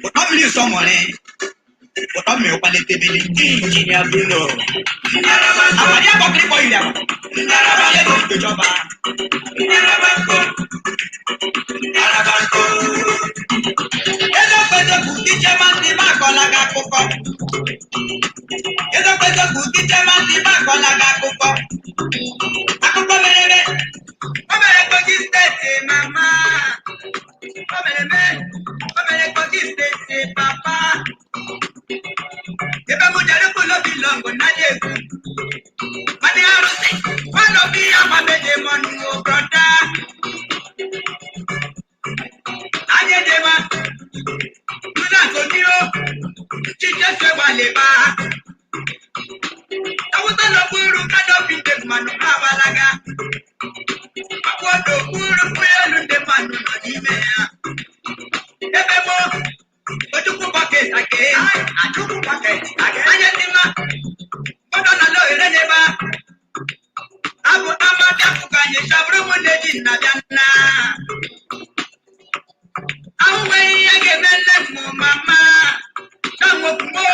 Ụtọ mmiri sọmọrị, ụtọ mmiri kwalitebili. Injinia Bruno. Àpàdé àkọkiri kọ ìrìn àpò. Àpàdé ètò ìjọba. Eziokwu eziokwu ichema ndị m akọla gị akụkọ. Eziokwu eziokwu ichema ndị m akọla gị akụkọ. Akụkọ mere eme. O mere Kogi Steeti mama. O mere eme. O mere Kogi Steeti papa. Ebe m jere ụlọ bi lọngụ na egwu. Mani arụsị, nwanne obi ya gbabeje mọnụ brọda. Anyị ejema, Nuna Antonio, Chichese Waleba. Awụsa n'okpuru kanopi ndị mmanụ agbalaga. Ọkpụ n'okpuru ụgbọelu ndị mmanụ nọ n'ime ya. Ebe mụ, Ojukwu bucket ake. Achukwu bucket ake. Anya ndị mma, gbọdọ na n'ohere n'ebe a. Abụ amadi akụkọ anyị chabụrụ ụmụ nne ji nna bịa nna. Ahụ nweghị ihe ga-eme nne m mama. Chanwokwumo,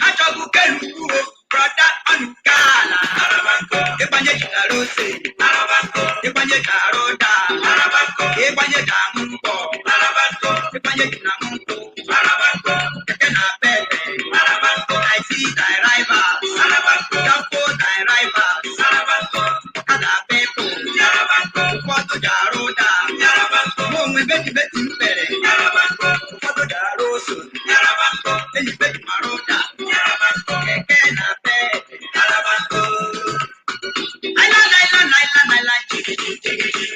achọbụ kelukwuo, brọda ọnụke ala. Ịgbanye jitara ose, ịgbanye jara ụda, ịgbanye ji aṅụ nkwọ, ịgbanye ji na aṅụ nkwụ, keke na pepe, I see thy rivals, Danfo thy rivals, ọkada people, ụfọdụ jara ụda, mụ onwe beti beti m kpere, ụfọdụ jara ose, enyi beti mara ụda, keke na pepe. Aila laila laila laila jigiji jigiji.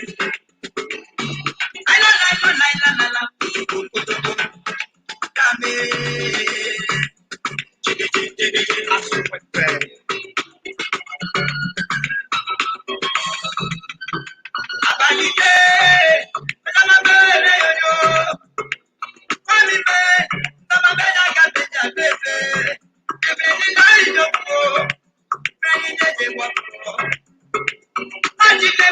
Aila laila laila laila kutubu kutubu. Kame. Jigiji jigiji asụkwekwe. Abalị dé, ọlọ́mọbẹ̀rẹ̀ yoyo. Kwami bẹ́, ọlọ́mọbẹ̀rẹ̀ agabẹ̀jà bẹ̀fẹ̀. Ẹ̀bẹ̀ ní láì jókòó, bẹ́ẹ̀ ni jẹ́jẹ́ wọ́pọ̀. Ajide,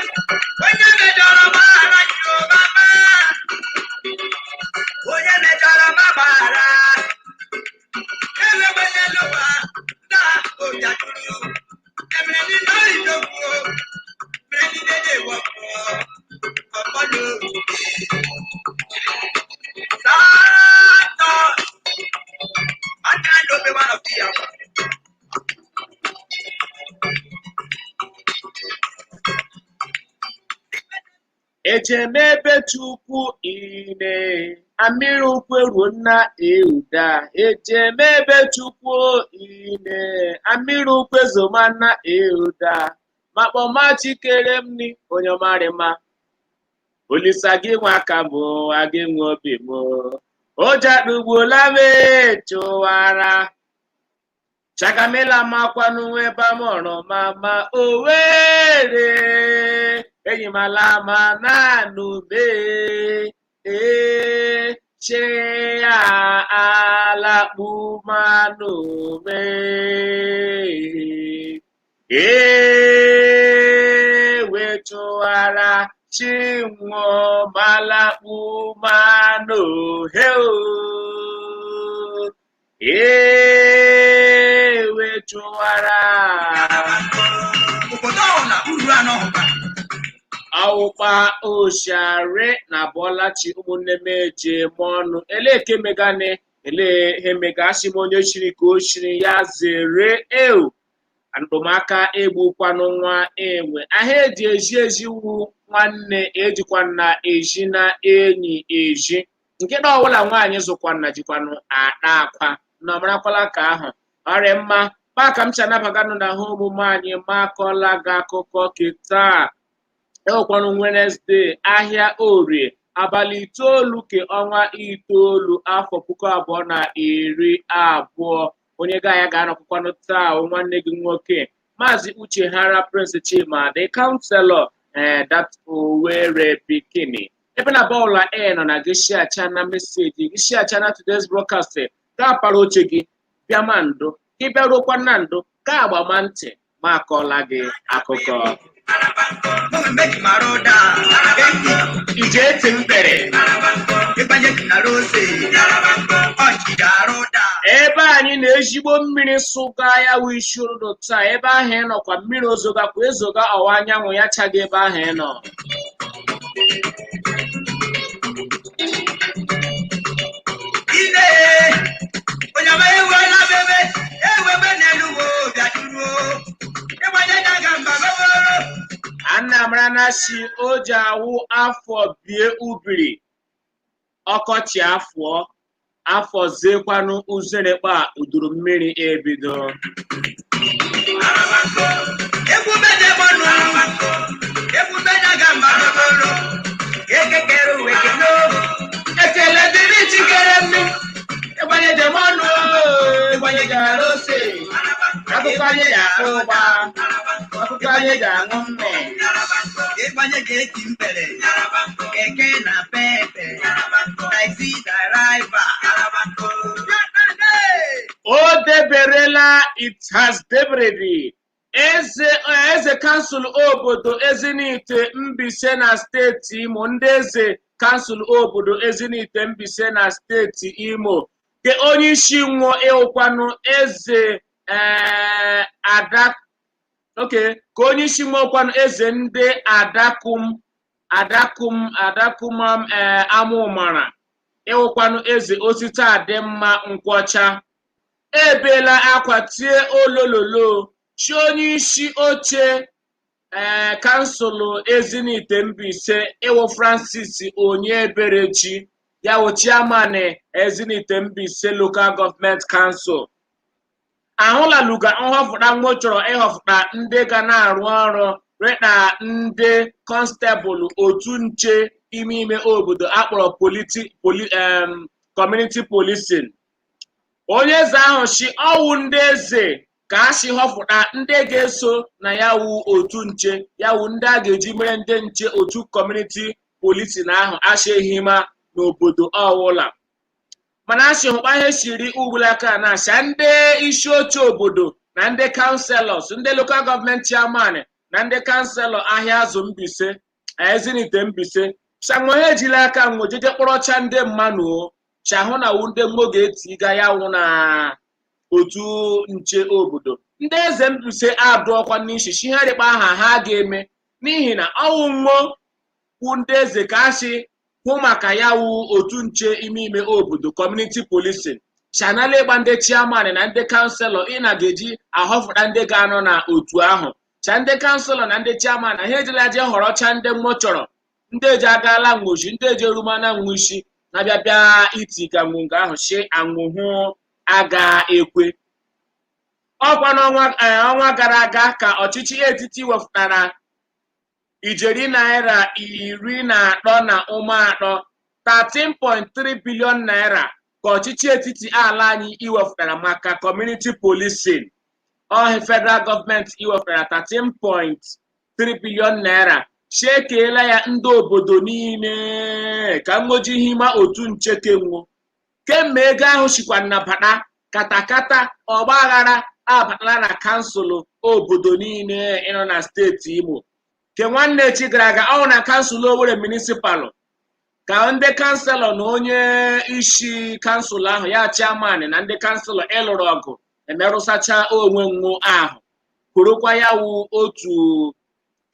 onye mejọrọ gbaghara Jehova ma. Onye mejọrọ ma gbaghara. Elegbele n'ụwa, taa ụbịatụrụ. Emere ní lórí ìjókòó, mere ní dédé wọ̀pọ̀. Ọ̀pọ̀lọ́. Sátọ̀. Ọ̀tá ló pe wá lọ sí ìyàwó. Ejemebe Chukwu ine amịrị ukwu eruo nna euda. Ejemebe Chukwu ine amịrị ukwu ezomana euda. Makpọma chikere m ni onye ọmarịma. Olisa gị nwa aka m agị nwe obi m. Ụjọ kpugbuola m chụwara. Chagamela makwanụ ebe a mụrụ mama Owere. Enyi m ala ma naanụ mee ee chea alakpumanụ mee ee wetụghara chinwo malakpumanụ heo ee wetụghara. Obodo ọbụla uru anọ hụtara. Awụkpa oshiare na bọlachi ụmụnne m eji eme ọnụ elee ke megani elee ihe mega asị m onye chiri ka o chiri ya zere eo ndụmaka egbukwanụ nwa enwe ahịa eji eji eji wu nwanne ejikwana eji na enyi eji nkịta ọbụla nwaanyị zụkwana jikwanụ akpa akwa na ọmarakwala ka ahụ ọrịa mma ma ka m si anabaganụ na ha omume anyị makọla gị akụkọ kịta. Ewekwanụ Wednesday, ahịa Orie, abalị 9 ke ọnwa 9, afọ 2020. Onye ga ya ga-anọkọkwanụ taa wụ nwanne gị nwoke, Maazị Uche Hara Prince Chima, the counselor, that Owerri Bikini. Ebe na bọọlụ e nọ na gị shiacha na message gị shiacha na today's broadcast gaa para oche gị bịa ma ndụ gị bịaruokwa na ndụ gaa agbama ntị ma akọọla gị akụkọ. Mụ méjì mara ụda. Enyi. Ije eti m bere. jitara ose ọchịgara ụda. Ebe anyị na-ezigbo mmiri sụga ya wụ isi ụtụtụ taa, ebe ahụ ị nọkwa mmiri ozogakwa ezoga ọwa anyanwụ ya chaghị ebe ahụ ị nọ. Ine onyama ewela bebe ewebe n'elu wo bịajuru ịgbanye daga mba goboro. Anamara na si o ji awụ afọ bie ubiri ọkọchị afọ afọ zekwanụ uzerekpa uduru mmiri ebido. Egwu bede mọnụ egwu bede ga mba goboro ekekere uwe keno. Ekele dịrị chikere mmiri ịgbanye jem ọnụ ịgbanye gara ose akụkọ anyị ga-akpụ ụgba akụkọ anyị ga-aṅụ mmị. Ịgbanye ga-eti mbere keke na pepe taxi driver. O deberela, it has deberedi. Eze eze kansụl obodo Ezinite Mbaise na steeti Imo, ndị eze kansụl obodo Ezinite Mbaise na steeti Imo ke onye isi nwụọ ịwụkwanụ eze ada oke ka onye isi nwụọkwanụ eze ndị adakum adakum adakumam amụmara ịwụkwanụ eze osisi adịmma nkwọcha ebela akwa tie olololo chi onye isi oche kansụl Ezinite Mbaise ịwụ Francis Onyeberechi ya wụ chairman Ezinite Mbaise Local Government Council ahụlaluga nhọpụta nwo chọrọ ịhọpụta ndị ga na-arụ ọrụ rịta ndị kọnstebụl otu nche ime ime obodo akpọrọ community policing. Onye eze ahụ si ọwụ ndị eze ka a si họpụta ndị ga-eso na ya wu otu nche ya wu ndị a ga-eji mere ndị nche otu community policing ahụ achịghịma n'obodo ọwụla. Mana asị hụkpa ihe siri ugbulaka na asha ndị isi oche obodo na ndị councillors ndị local government chairman na ndị kanselọ ahịa azụ Mbaise Ezinite Mbaise chanwe ha ejila aka nwụ jeje kpọrọcha ndị mmanụ o chahụ na wu ndị mmụọ ga-etiga ya wụ na otu nche obodo. Ndị eze Mbaise adụọkwa n'isi chi ha rịkpa aha ha ga-eme n'ihi na ọwụ nwo kwu ndị eze ka asị hụ maka ya wụ otu nche ime ime obodo community policing chanala ịgba ndị chairman na ndị kanselọ ị na ga-eji ahọpụta ndị ga-anọ na otu ahụ cha ndị kanselọ na ndị chairman na ha ejela je họrọcha ndị mmụọ chọrọ ndị eji agala nwoji ndị eji erumana nwushi na-abịa bịa itiga nwunga ahụ shi anwụhụ aga ekwe. Ọkwa n'ọnwa ọnwa gara aga ka ọchịchị etiti wepụtara ijeri naira 13.3 13.3 billion naira ka ọchịchị etiti ala anyị iwepụtara maka community policing. Ọhịa federal gọọmenti iwepụtara 13.3 billion naira chekeela ya ndị obodo niile ka nwoji hima otu nche kenwo kemgbe ego ahụ sikwa nnabata katakata ọgbaghara abatala na kansụl obodo niile ịnọ na steeti Imo. Ke nwanne echi gara aga ọ na kansụl Owerri municipal ka ndị kanselọ na onye isi kansụl ahụ ya chairman na ndị kanselọ ịlụrụ ọgụ emerụsacha onwe nwo ahụ kwurukwa ya wụ otu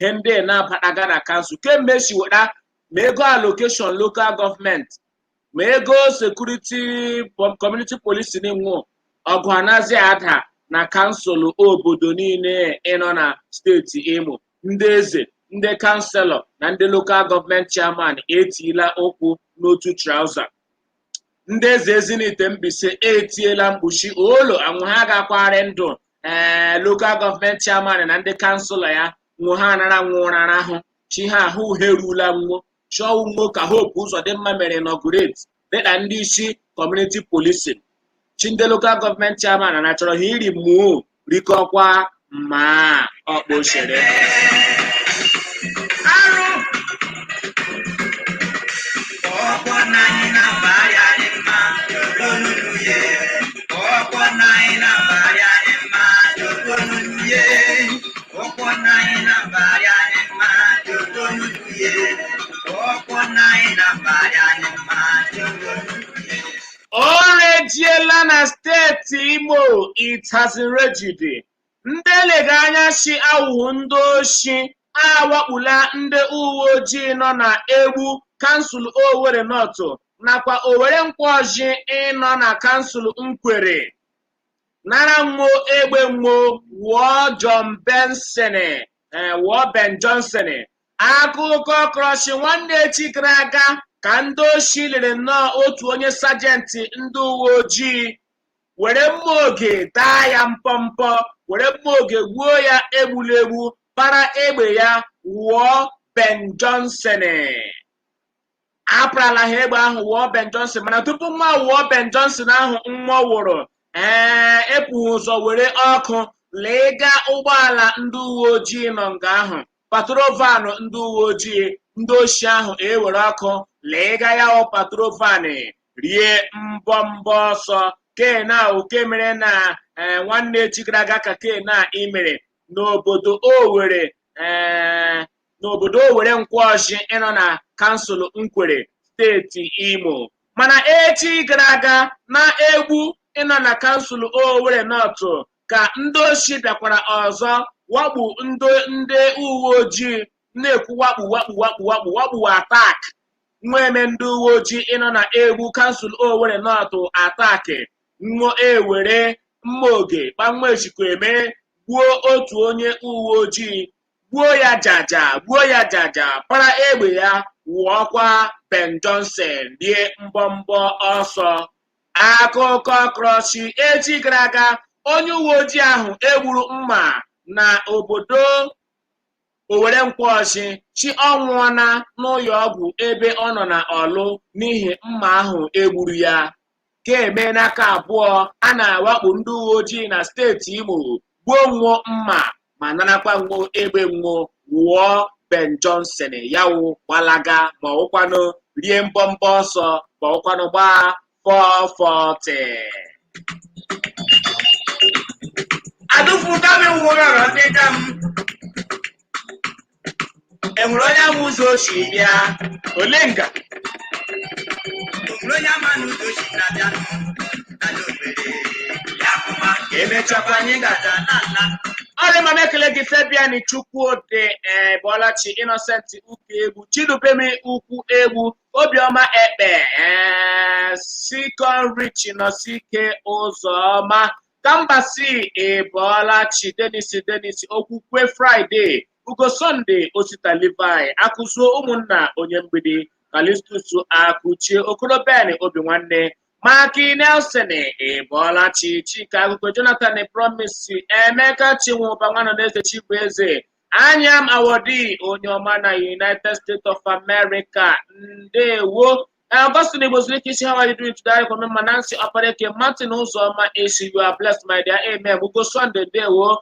ihe ndị na-abataga na kansụl kemgbe esi weta ma ego allocation local gọọmenti ma ego security community policing nwụ ọgụ anazi ada na kansụl obodo niile ịnọ na steeti Imo. Ndị eze ndị kanselọ na ndị lokal gọọmenti chairman etiela ụkwụ n'otu trauza. Ndị eze Ezinite Mbaise etiela mkpuchi olo anwụ ha gakwari ndụ lokal gọọmenti chairman na ndị kanselọ ya nwụ ha anara nwụrarahụ chi ha ahụ herula nwo chọọ nwo ka Hope Uzodimma mere inaugurate dịka ndị isi community policing chi ndị lokal gọọmenti chairman na chọrọ ha iri mụọ rikọkwa ma ọkpochere. Arụ ọkwọ na anyị na-abagharị anyị mma olulu ye ọkwọ na anyị na-abagharị anyị mma olulu ye ọkwọ na anyị na-abagharị anyị mma olulu ye ọkwọ na anyị na-abagharị anyị mma olulu. Gaa na steeti Imo, it has raged. Ndị elega anya shi awụhụ ndị oshi awakpula ndị uwe ojii nọ na Egbu, kansụl Owerri North, nakwa Owerre Nkwọji ịnọ na kansụl Nkwere, nara nwo egbe nwo, wụọ John Benson, wụọ Ben Johnson. Akụkọ krọshi nwanne echi gara aga ka ndị oshi lere nnọọ otu onye sajenti ndị uwe ojii, were mma oge daa ya mpọmpọ, were mma oge gbuo ya egbulegbu, para egbe ya, wụọ Ben Johnson. Aparala ha egbe ahụ, wụọ Ben Johnson. Mana tupu nwa wụọ Ben Johnson ahụ nwa wụrụ, epụghị ụzọ were ọkụ lega ụgbọala ndị uwe ojii nọ nga ahụ, patrol van ndị uwe ojii. Ndị oshi ahụ ewere ọkụ lega ya wụ patrol van, rie mbọ mbọ ọsọ. Kena oke mere na nwanne echi gara aga ka kena imere n'obodo Owerri, n'obodo Owerre Nkwọji ịnọ na kansụl Nkwere, steeti Imo. Mana echi gara aga na Egbu ịnọ na kansụl Owerri North ka ndị oshi bịakwara ọzọ wakpu ndị uwe ojii, na-ekwu wakpu, wakpu, wakpu, wakpu, wakpu, attack nweme ndị uwe ojii ịnọ na Egbu, kansụl Owerri North, attack nwo ewere mma oge kpanwechikweme gbuo otu onye uwe ojii, gbuo ya jaja, gbuo ya jaja, para egbe ya, wụọkwa Ben Johnson, rie mbọmbọ ọsọ. Akụkọ krọshi echi gara aga, onye uwe ojii ahụ egburu mma na obodo Owerre Nkwọji chi ọnwụọna n'ụlọ ọgwụ ebe ọ nọ na ọlụ n'ihi mma ahụ egburu ya. Ka eme n'aka abụọ a na-awakpo ndị uwe ojii na steeti Imo, gbuo nwuo mma ma narakwa nwuo egbe nwuo, wụọ Ben Johnson, ya wụ gbalaga ma ọwụkwanụ rie mbọmbọ ọsọ ma ọwụkwanụ gbaa 440. Adụfu kami wụrụ ọrọ ndị dam. Enwere onye ama ụzọ o si bịa. Ole nga? Enwere onye ama n'ụzọ o si na-abịa n'ala Owerri. Ya kụma, emechakwa anyị gata n'ala. Ọ dị mma, m ekele gị, Fabian Chukwudị, Bọlachi Innocent, Uke Egwu, Chidubemi Ukwu Egwu, Obiọma Ekpe, Sikon Rich, Nọsike Ụzọma, Kambasi Ịbọlachi, Denis Denis Okwukwe, Friday Ugo, Sunday Osita, Levi Akụzuo, ụmụnna onye mgbidi, Kalistus Akụchie, Okoroben Obi Nwanne, Maki Nelson Ịbọlachi, Chika Akụkọ, Jonathan Promise, Emeka Chinwụba, Nwanọneze Chibueze, Anyam Awodi, onye ọma na United States of America, ndewo. Augustine Igbozulike isi, how are you doing today? Remember Nancy Opareke, Martin Uzoma Esi, you are blessed, my dear. Amen. Ugo Sunday, ndewo.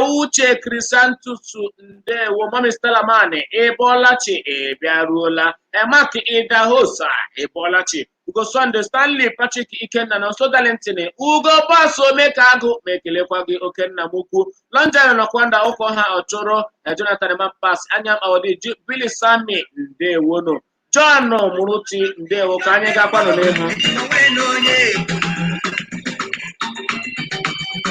Uche Chrysanthus, ndewo. Mami Stella Mane, Ebolachi, Ebiaruola. Mark Idahosa, Ebolachi. Ugo Sunday, Stanley Patrick Ikenna na Nso Darlington, Ugo Baso Omeka Agụ, ma ekelekwa gị okenna m ukwu. London nọkwanda ụkọ ha ọchụrụ, Jonathan Mampas, Anyam Awodi, Billy Sami, ndewono. John Muruti, ndewo. Ka anyị gakwanụ n'ihu. Onwe na onye ekwu.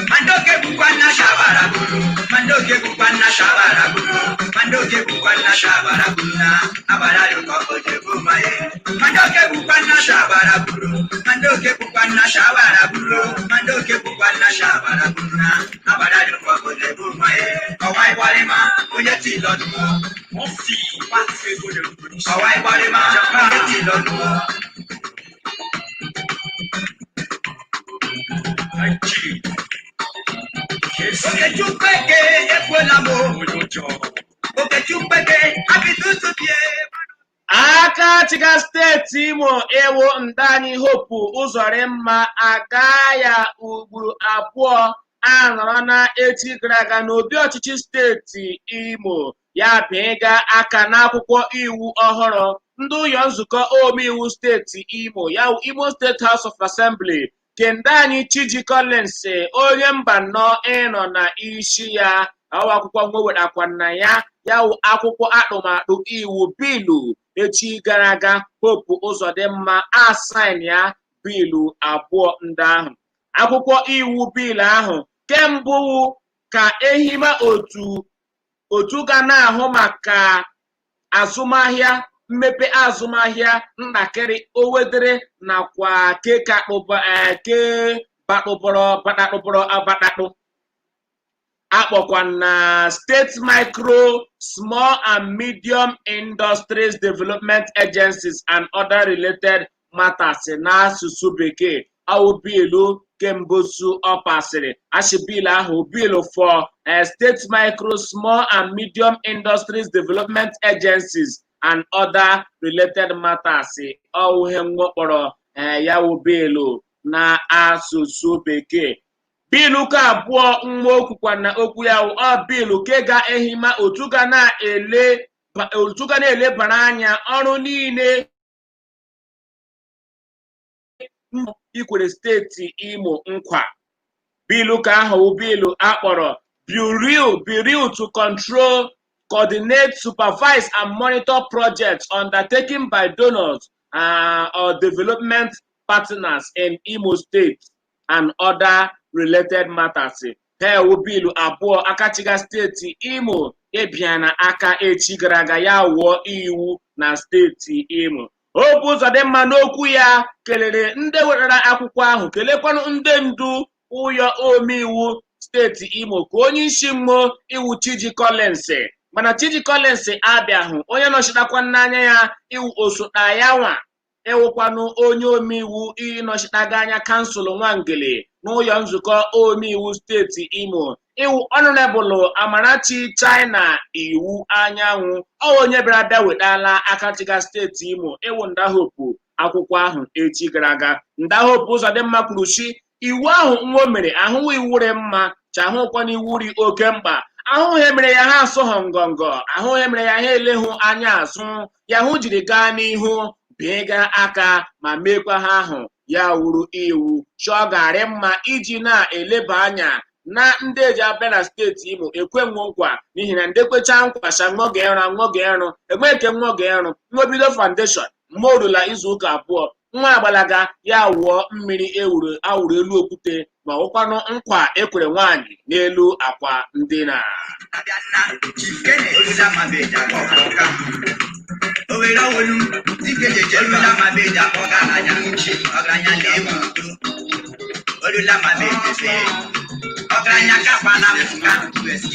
Mandoke bụkwa nna shabara buru. Mandoke bụkwa nna shabara buru. Mandoke bụkwa nna shabara buru na abara dụkọ ojebu maye. Mandoke bụkwa nna shabara buru. Mandoke bụkwa nna shabara buru. Mandoke bụkwa nna shabara buru na abara dụkọ ojebu maye. Ọwa ịgbarịma onye ti lọdụ. Ọwa ịgbarịma onye ti lọdụ. Okechukwueke ekwela m o. Okechukwueke abịtụtụ bie. Aka chịga steeti Imo ewo ndanyị Hope Ụzọrịmma aga ya ugboro abụọ anọrọ na echi gara aga n'obi ọchịchị steeti Imo, ya bịga aka n'akwụkwọ iwu ọhụrụ ndị ụyọ nzukọ omeiwu steeti Imo, ya wụ Imo State House of Assembly, kende anyị Chiji Collins onye mba nnọọ ịnọ na isi ya. Ọwa akwụkwọ nwewerakwa na ya, ya wụ akwụkwọ akpụmakpụ iwu bilu echi gara aga. Hope Ụzọdịmma asain ya. Biilu abụọ ndị ahụ, akwụkwọ iwu biil ahụ kembụ ka ehime otu ga na-ahụ maka azụmahịa, mmepe azụmahịa ntakịrị, owedere nakwa ke ke bakpụbọrọ batakpụbọrọ abatakpụ, akpọkwa na State Micro, Small and Medium Industries Development Agencies and Other Related Matters n'asụsụ Bekee. Ọwụ biilu kembosu ọ pasịrị. Achị biil ahụ, Bill for State Micro, Small and Medium Industries Development Agencies and Other Related Matters. Ọwụ ihe kpọrọ ya wụ biilu na asụsụ Bekee. Biilu ka abụọ nwa okwukwa na okwu ya, ọ biilu ke ga-ehima otu ga na-elebara anya ọrụ niile ikwere steeti Imo nkwa. Biilu ka ahụ, biilu akpọrọ Bureau to Control, Coordinate, Supervise and Monitor Projects Undertaken by Donors or Development Partners in Imo State and Other Related Matters. Ha ewu biilu abụọ akachiga steeti Imo ịbịa na aka echi gara aga, ya wụọ iwu na steeti Imo. Hope Uzodimma n'okwu ya kelere ndị wetara akwụkwọ ahụ, kelekwanụ ndị ndu ụyọ omeiwu steeti Imo ka onye isi mmụọ iwu Chiji Collins. Mana Chiji Collins abịahụ, onye nọchitakwa n'anya ya iwu osota ya nwa ịwụkwanụ onye omeiwu ịnọchitaga anya kansụl Nwangele n'ụlọ nzukọ omeiwu steeti Imo, iwu Honorable Amarachi China Iwu Anyanwụ, ọ onye bịara bịa wetala akachiga steeti Imo ịwụ Ndahopu akwụkwọ ahụ echi gara aga. Ndahopu Uzodimma kwuru chi iwu ahụ nwa o mere ahụghị iwuri mma chahụkwana iwuri oke mkpa ahụghị mere ya ha asụghọ ngọngọ, ahụghị mere ya ha elehụ anya azụ ya hụ jiri gaa n'ihu bịga aka ma mekwa ha ahụ ya wuru iwu chọọ garị mma iji na-eleba anya na ndị eji abịa na steeti Imo ekwe nwo nkwa, n'ihi na ndị kwecha nkwa sa nwoge ịrụ nwoge ịrụ enwe nke nwoge ịrụ nwebido foundation mgbe orula izu ụka abụọ nwa agbalaga ya wụọ mmiri ewuru awụrụ elu okwute ma ọwụkwanụ nkwa ekwere nwaanyị n'elu akwa ndina. Chief Kenneth Owere Owolu Olulamabeja ọgaranya ọgaranya na-ewu udo Olulamabeja ọgaranya kakwala nka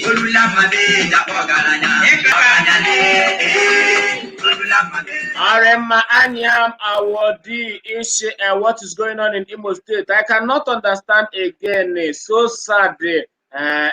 Olulamabeja ọgaranya ọgaranya na-ee Olulamabeja. Arema Anyam Awodi Ishi, what is going on in Imo State? I cannot understand again. So sad.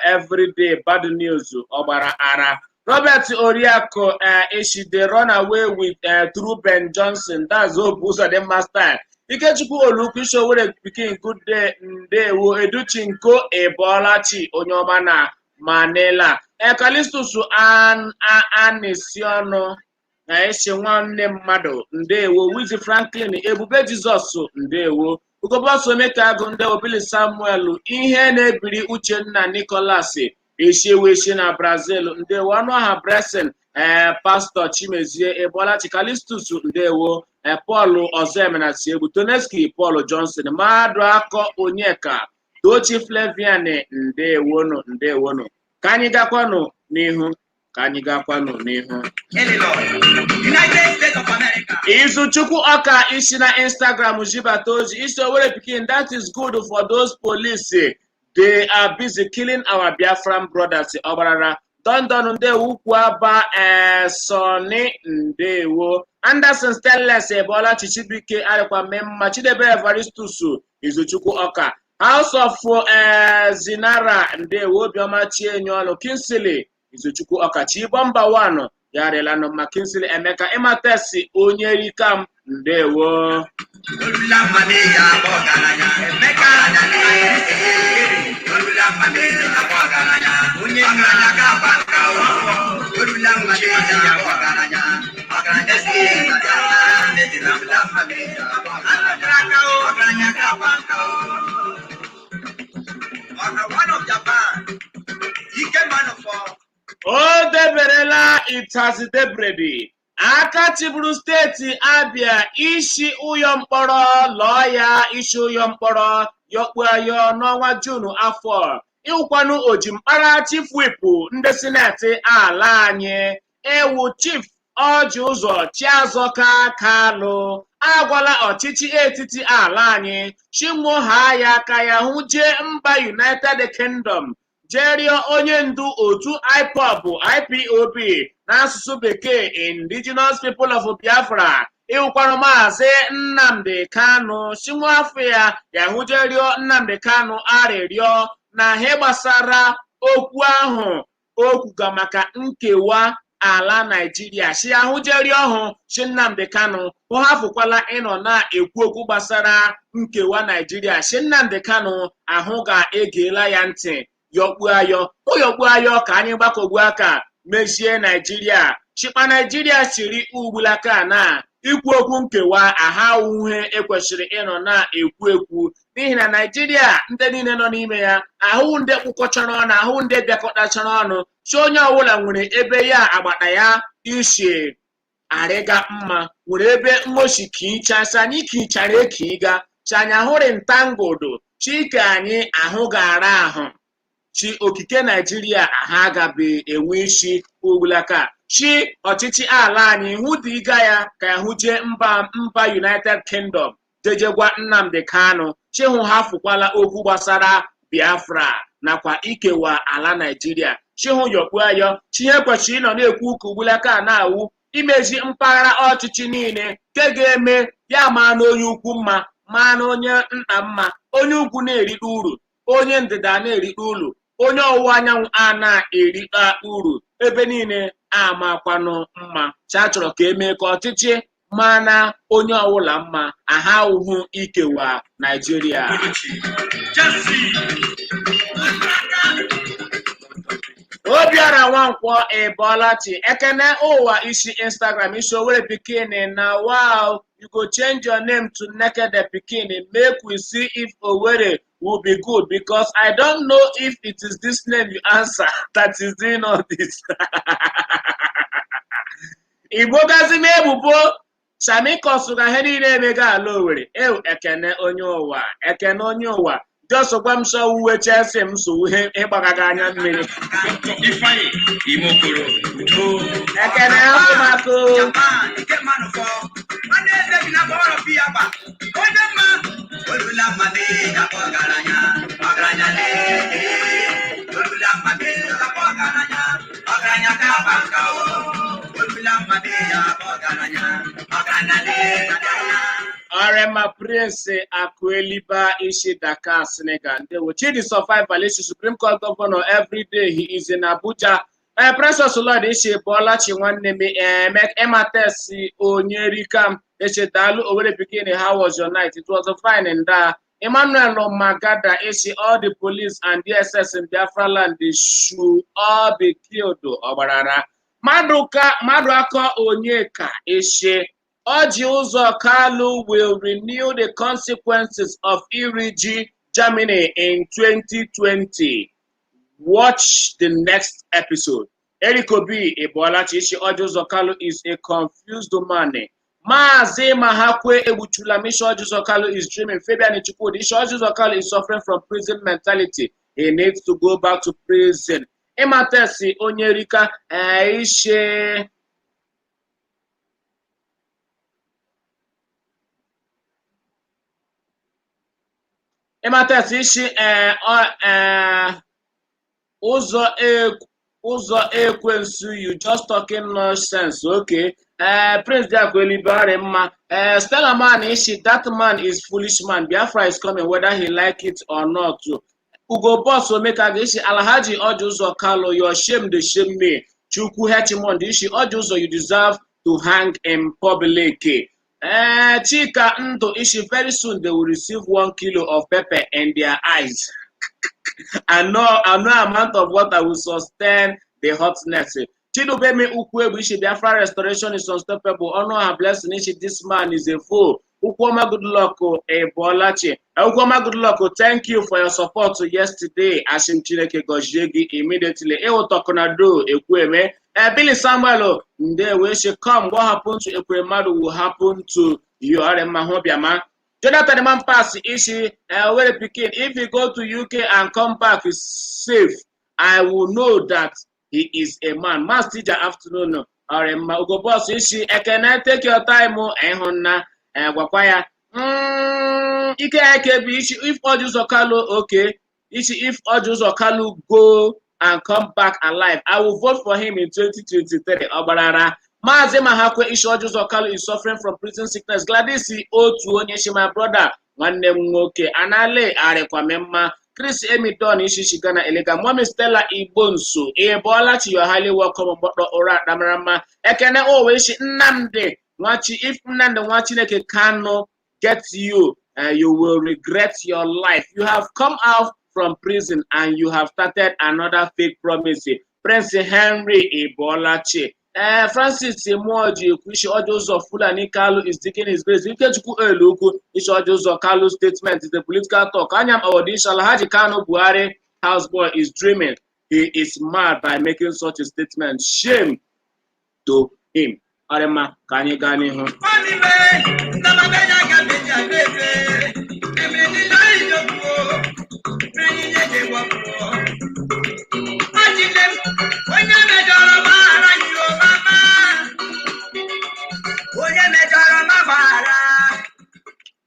Every day, bad news. Obara Ara. Robert Oriako Ishi, they run away with through Ben Johnson. That's Hope Uzodimma style. Ikechukwu Oluku Ishowere pikin, good day. Ndewo Educhinko Ebolachi onye na Manila. Callistus An Anisiono na esi nwanne mmadụ, ndewo. Wizi Franklin Ebube Jizọs, ndewo. Ugobọsọ Omekagụ, ndewo. Billy Samuel ihe na-ebiri Uchenna Nicholas Eshiweshi na Brazil, ndewo. Ọnụọha Blessing, ee, Pastọ Chimezie Ebolachi Calistus, ndewo. Ee, Paul Ọzọemena Siegbu Toneski Paul Johnson Mmadụ Akọ Onyeka Tochi Flavian, ndewonu, ndewonu. Ka anyị gakwanụ n'ihu, ka anyị gakwanụ n'ihu. Illinois, United States of America. Izuchukwu Ọka isi na Instagram zibata ozi isi Owerri pikin, that is good for those police. They are busy killing our Biafran brothers. Ọgbarara Dondon, ndewo. Ukwu aba Sọni, ndewo. Anderson Stainless Ebola Chichibike arịkwa mmemma Chidebe Evaristus Izuchukwu Ọka House of Zinara, ndewo. Obiọma Chienyeọlụ Kinsley Izuchukwu Ọka Chibomba 1 ya rịla ma Kinsley Emeka Ịmatesi onye rikam, ndewo. Olulamabeja ọgaranya Emeka Olulamabeja ọgaranya onye ọgaranya ga-aba nka Olulamabeja ọgaranya ọgaranya si Olulamabeja ọgaranya ga-aba nka. One of Japan, Ike man for O deberela itazi debredi. Aka chịburu steeti Abịa isi ụyọ mkpọrọ lọọ ya isi ụyọ mkpọrọ yọkpuo ayọ n'ọnwa Juunu afọ a. Ịwụkwanụ ojimkpara chief whip ndị sineti ala anyị ewu Chief Ọjị Ụzọ Chiazọka Kalụ agwala ọchịchị etiti ala anyị chinwoha ya ka ya hụ jee mba United Kingdom jee rịọ onye ndu otu IPOB IPOB n'asụsụ bekee Indigenous People of Biafra ịwụkwanụ Maazị Nnamdi Kanu chinwo afọ ya ya hụ jee rịọ Nnamdi Kanu arịrịọ na ihe gbasara okwu ahụ o kwuga maka nkewa ala Naijiria si ahụ jeri ọhụ si Nnamdi Kanu hụ hafụkwala ịnọ na-ekwu okwu gbasara nkewa Naijiria si Nnamdi Kanu ahụ ga-egela ya ntị yọkpuo ayọ hụ yọkpuo ayọ ka anyị gbakọgbuo aka mezie Naijiria chịkpa Naijiria siri ugbulaka na ikwu okwu nkewa aha uhe ekwesịrị ịnọ na-ekwu ekwu n'ihi na Naijiria ndị niile nọ n'ime ya ahụ ndị kpụkọchara ọnụ ahụ ndị bịakọtachara ọnụ si onye ọbụla nwere ebe ya agbata ya isi arịga mma nwere ebe mmochi kichasị anyị kichara ekiga chi anyị ahụrị ntangodo chike anyị ahụ gara ahụ chi okike Naijiria aha agabe enwe isi ugbulaka chi ọchịchị ala anyị hụ diga ya ka ya hụ jee mba mba United Kingdom jejegwa Nnamdi Kanu chihụ ha fụkwala okwu gbasara Biafra nakwa ikewa ala Naijiria chihụ yọkpuo ayọ chi ihe kwesịrị ịnọ na-ekwu ụka ugbulaka na-awụ imezi mpaghara ọchịchị niile nke ga-eme ya maa na onye ukwu mma maa na onye nta mma onye ukwu na-erite uru onye ndịda na-erite uru onye ọwụwa anyanwụ a na-erite uru ebe niile amakwanụ mma cha chọrọ ka emee ka ọchịchị mana onye ọwụla mma aha ahụhụ ikewa Naijiria. Obiora Nwankwọ Ịbọlachi Ekene ụwa isi Instagram isi Owerri pikin na wow you go change your name to Naked Pikin make we see if Owerri will be good because I don't know if it is this name you answer that is doing all this. Igbo gazi m ebubo Shamiko sụga ihe niile emega ala Owerri ew Ekene onye ụwa Ekene onye ụwa jos gwa m sọ uwe Chelsea m so ihe ịgbagaga anya mmiri. Dr. Ifeanyi Imokoro Udo. Ekene afụmakụ. Japan nke mmanụ fọ nwanne eze bi na bọrọ bi agba onye mma olula mmadụ dapụ ọgaranya ọgaranya lee olula mmadụ dapụ ọgaranya ọgaranya ka aba nka o olula mmadụ dapụ ọgaranya ọgaranya lee Arema Prince Akueliba Ishi Dakar, Senegal. Ndewo. Chidi Survival Ishi Supreme Court Governor every day he is in Abuja. Precious Lord Ishi Bolachi nwanne m Emek Ematesi Onyerikam Ishi Dalu Owerri Pikin, how was your night? It was a fine and Emmanuel Magada Ishi, all the police and DSS in Biafra land, they should all be killed. Ọgbarara. Maduka Maduaka Onyeka Ishi Orji Uzor Kalu will renew the consequences of Iriji Germany in 2020. Watch the next episode. Eric Obi Ebolachi Ishi Orji Uzor Kalu is a confused man. Maazi Mahakwe Ebuchula Ishi Orji Uzor Kalu is dreaming. Fabian Chukwudi Ishi Orji Uzor Kalu is suffering from prison mentality. He needs to go back to prison. Imatesi Onyerika Ishi Ịmatasi isi ụzọ ụzọ ekwensu you just talking nonsense okay. Prince Diakweli mma Stella man isi that man is foolish man Biafra is coming whether he like it or not. Ugo Boss Omeka isi Alhaji Orji Uzor Kalu your shame dey shame me. Chukwu Hechimond isi Orji Uzor you deserve to hang in public. Chika Ndo Ishi, very soon they will receive 1 kilo of pepper in their eyes. And no amount of water will sustain the hotness. Chidubemi Ukwuegbu ishi, "Biafra restoration is unstoppable." Ọnụọha Blessing ishi, "This man is a fool." Ukwuoma Goodluck, Ebolachi Ukwuoma Goodluck, thank you for your support yesterday. Ashim Chineke gọzie gị immediately. Ịwụtọkụnado Ekwueme. Billy Samuel ndewo ishi, "Come, what happened to Ekweremadu will happen to you." Ọrịa hụ bịama. Jonathan Mampas ishi, "Were pikin, if you go to UK and come back safe, I will know that he is a man." Master teacher, afternoon. Ọrịa Ugo Boss ishi, "Ekene, take your time." Ịhụnna gwakwa ya. Ike eke bụ ishi, "If Orji Uzor Kalu," okay, ishi, "If Orji Uzor Kalu go and come back alive, I will vote for him in 2023." Ọgbarara. Maazị Mahakwe ishi, "Orji Uzor Kalu is suffering from prison sickness." Gladys otu onye shi, "My brother," nwanne m nwoke anale arịkwame mma. Chris Emidon ishi, "Shigana Elega." Mommy Stella Igbo nso Ịbọọlachi, you're highly welcome. Mgbọkpọ ụra akpamara mma. Ekene owe ishi, "Nnamdi Nwachi, if Nnamdi Nwa Chineke Kanu get you, you will regret your life. You have come out from prison and you have started another fake promise." Prince Henry Ibolachi. Francis Muoji Ekwishi, "Orji Uzor Fulani Kalu is digging his grave." Ikechukwu Elukwu Ishi, "Orji Uzor Kalu statement is the political talk." Anyam Awodish, "Alhaji Kanu Buhari houseboy is dreaming. He is mad by making such a statement. Shame to him." Ọrịma, ka anyị gaa n'ihu. Mami ndama benya ga beja bebe. Emeni na ijokuo, meni nyeje wakuo. Majile, onye mejọrọ gbaghara yo mama. Onye mejọrọ ma gbaghara.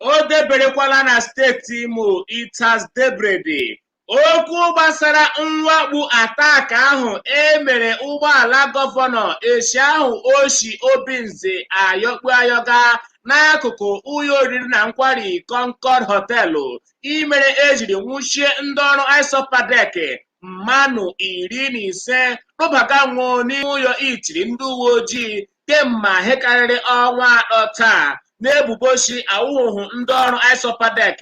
O deberekwala na steeti Imo, it has debrede. Okwu gbasara mwakpu attack ahụ e mere ụgbọala gọvanọ echi ahụ oshi Obinze ayọkpu ayọga n'akụkụ ụlọ oriri na nkwari Concord Hotel imere ejiri nwụchie ndị ọrụ ISOPADEC mmanụ 15 rụbaga nwụọ n'ime ụlọ itiri ndị uwe ojii kemgbe ihe karịrị ọnwa 3 taa na-ebubo shi awụhụ ndị ọrụ ISOPADEC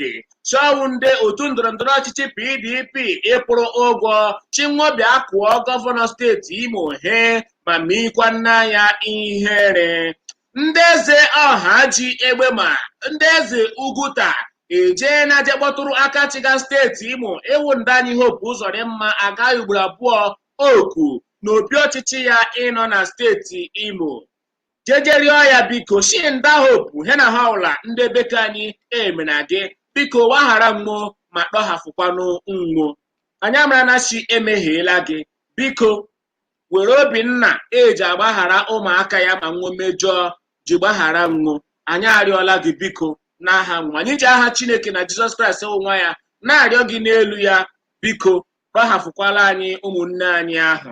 chọwụ ndị otu ndọrọndọrọ ọchịchị PDP ịkwụrụ ụgwọ chinwobịa kụọ gọvanọ steeti Imo he ma mikwa nna ya ihere. Ndị eze ọha ji egbe ma ndị eze Ugwuta ejee na je kpọtụrụ aka chiga steeti Imo ịwụ Ndanyi Hope Uzodimma agaghị ugboro abụọ oku n'obi ọchịchị ya ịnọ na steeti Imo jeje rịọ ya biko shi nda Hope he na ha ụla ndị beke anyị emena gị biko waghara mmụọ ma kpọghafụkwanụ nwo anyị amara na chi emehiela gị, biko were obi nna eji agbaghara ụmụaka ya ma nwo mejọọ ji gbaghara nwo. Anyị arịọla gị biko n'aha nwa anyị ji aha Chineke na Jizọs Kraịst nwa ya na-arịọ gị n'elu ya, biko gbahafụkwala anyị ụmụnne anyị ahụ.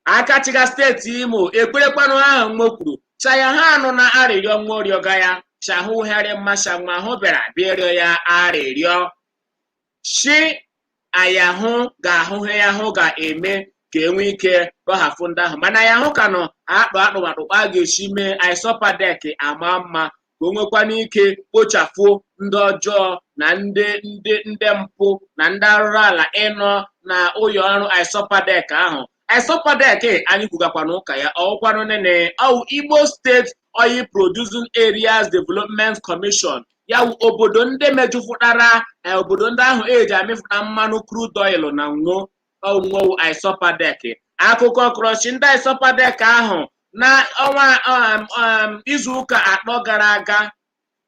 Aka chịga steeti Imo ekperekwanụ ahụ nwo kwuru chaya ha anụ na arịrịọ nwa rịọga ya chahụgharị mmasha nwa ahụ bịara bịa ịrịọ ya arịrịọ shi ayahụ ga-ahụ ya hụ ga-eme ka enwee ike gbahafụ ndị ahụ, mana ya hụ ka nọ akpụ akpụmakpụ a ga-esi mee ISOPADEC ama mma ka o nwekwana ike kpochapụ ndị ọjọọ na ndị mpụ na ndị arụrụ ala ịnọ na ụlọ ọrụ ISOPADEC ahụ. ISOPADEC anyị kwugakwana ụka ya ọwụkwanụ nene ọwụ Imo State Oil Producing Areas Development Commission, ya wụ obodo ndị mejupụtara obodo ndị ahụ eji amịpụta mmanụ crude oil na nwo ọwụnwowu ISOPADEC. Akụkọ kọrọchi ndị ISOPADEC ahụ na ọnwa izuụka 3 gara aga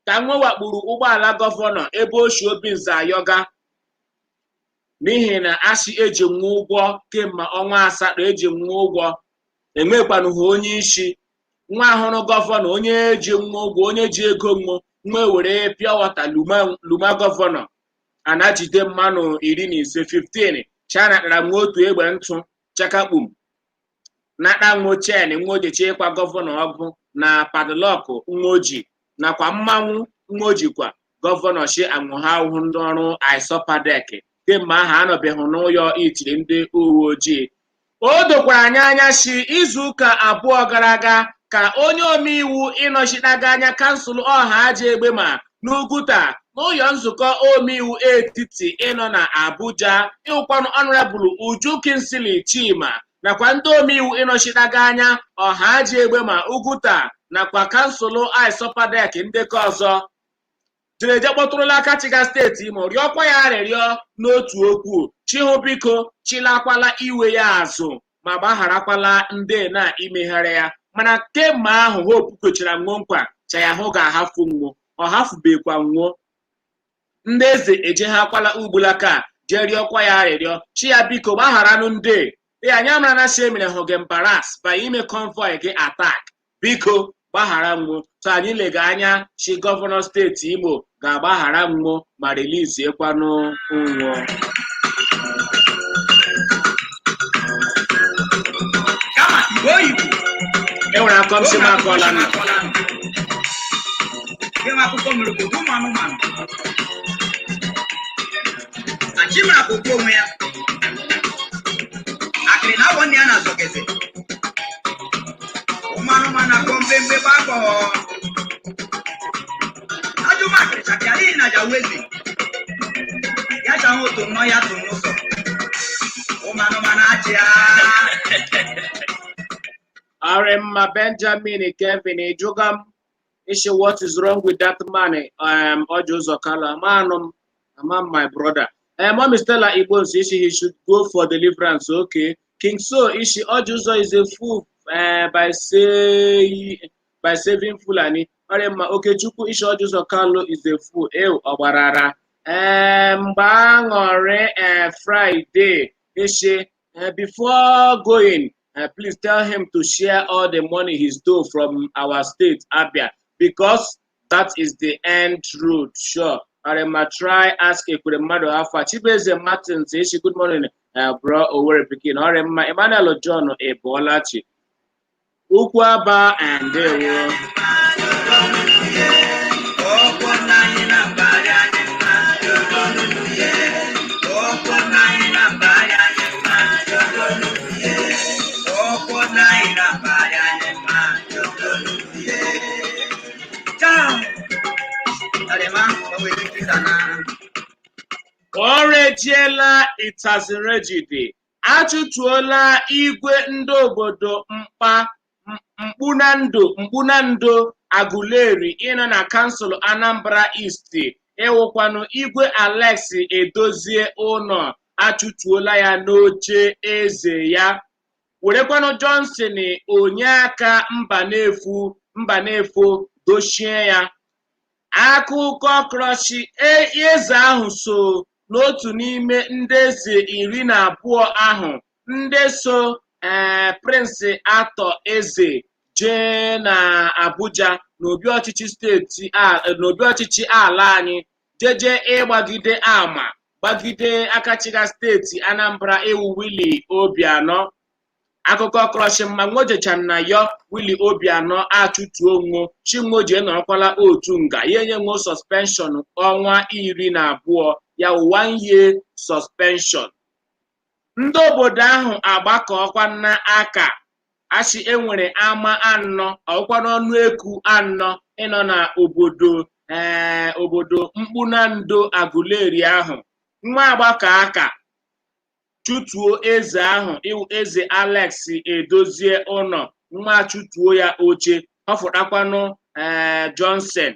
ka nwe wakpuru ụgbọala gọvanọ ebe oshi Obinze ayọga n'ihi na asị eji nwa ụgwọ kemgbe ọnwa 8 eji nwa ụgwọ enwekwanụghị onye isi nwa ahụrụ gọvanọ onye ji nwa ụgwọ onye ji ego nwo nwa were pure water luma gọvanọ anajide mmanụ 15 15 china kpara nwa otu egbe ntụ chakakpum nata nwo chen nwa ojichi ịkwa gọvanọ ọgụ na padlock nwa oji nakwa mmanwụ nwa ojikwa gọvanọ shi anwụha ahụhụ ndị ọrụ ISOPADEC kemgbe ahụ anọbeghị n'ụlọ itiri ndị uwe ojii. O dokwara anyị anya shi izuụka 2 gara aga ka onye omeiwu ịnọchitaga anya kansụl ọha aja egbe ma n'Ugwuta n'ụlọ nzukọ omeiwu etiti ịnọ na Abuja ịwụkwanụ Honorable Uju Kingsley Chima Nakwa ndị omeiwu ịnọchitaga anya Ọhaji Egbema Uguta nakwa kansụl Isopadec ndekọ ọzọ jere je kpọtụrụla aka chiga steeti Imo, rịọkwa ya arịrịọ n'otu okwu, chihụ biko chilakwala iwe ya azụ ma gbagharakwala ndị na imegharị ya. Mana kemgbe ahụ Hope kwechara nwuo nkwa chayahụ ga-ahafụ nwuo, ọ hafubekwa nwuo. Ndị eze ejeghakwala ugbulaka jee rịọkwa ya arịrịọ, chi ya biko gbagharanụ ndị ee anyị amara na chi emere hụ gị embarrass by ime convoy gị attack, biko gbaghara nwuo. So anyị lega anya chi gọvanọ steeti Imo ga-agbaghara nwuo ma reliziekwanụ nwuo. Kama Igbo Igbo. E nwere akọ m si m akọla nụ. Ịnwe akụkọ mere obodo ụmụ anụmanụ. Achimara bụ okwu onwe ya. Akịrị na awọ nne ya na-azọgeze. Ụmụ anụmanụ akọ mgbemgbe gbakọ. Ajụ m akịrị chakịa n'ihi na jawezi. Ya chahụ otu nnọọ ya tụ n'ụzọ. Ụmụ anụmanụ achịa. Arịmma Benjamin Kevin ịjụga m ishi, "What is wrong with that man?" Orji Uzor Kalu, amanụ m ama m, my brother. Mommy Stella Igbonso ishi, "He should go for deliverance." Okay. King So ishi, "Orji Uzor is a fool by saving Fulani." Arịmma Okechukwu ishi, "Orji Uzor Kalu is a fool." Ew, ọgbarara. Mgbe aṅụrị Friday ishi, "Before going, please tell him to share all the money he stole from our state, Abia, because that is the end road." Sure. Arema, try ask Ekweremadu Afa. Chibeze Martins, ishi, "Good morning, bro, Owerri Pikin." Arema Emmanuel John Ebolachi. Ukwaba and Ndewo. Ọkwọ nna anyị na mbara anyị mma. Ọkwọ nna anyị na mbara anyị mma. Ọkwọ nna anyị na mbara anyị mma. Chao. Alema, ọ nwere ike ịza na. O rejiela itazirejide achụtuola igwe ndị obodo mkpa mkpunando Mkpunando Aguleri ịnọ na kansụl Anambra East, ịwụkwanụ igwe Alex Edozie ụnọ, achụtuola ya n'oche eze ya, werekwanụ Johnson Onyeaka Mbanefu Mbanefo dochie ya. Akụkọ krọshi eze ahụ so n'otu n'ime ndị eze 12 ahụ ndị so ee Prince Arthur Eze jee na Abuja n'obi ọchịchị steeti n'obi ọchịchị ala anyị jeje ịgbagide ama gbagide akachiga steeti Anambra ewu Willie Obianọ. Akụkọ krọshi mma nwojecha na yọ Willie Obianọ achụtuo nwo chinwoji nọrọkwala otu nga ya enye nwo suspension ọnwa 12 ya, one year suspension. Ndị obodo ahụ agbakọkwa aka achị enwere ama anọ ọkwa n'ọnụ eku anọ ịnọ na obodo ee obodo Mkpunando Aguleri ahụ nwa agbakọ aka chụtuo eze ahụ iwu eze Alex Edozie ụnọ nwa chụtuo ya oche, họfụtakwanụ ee Johnson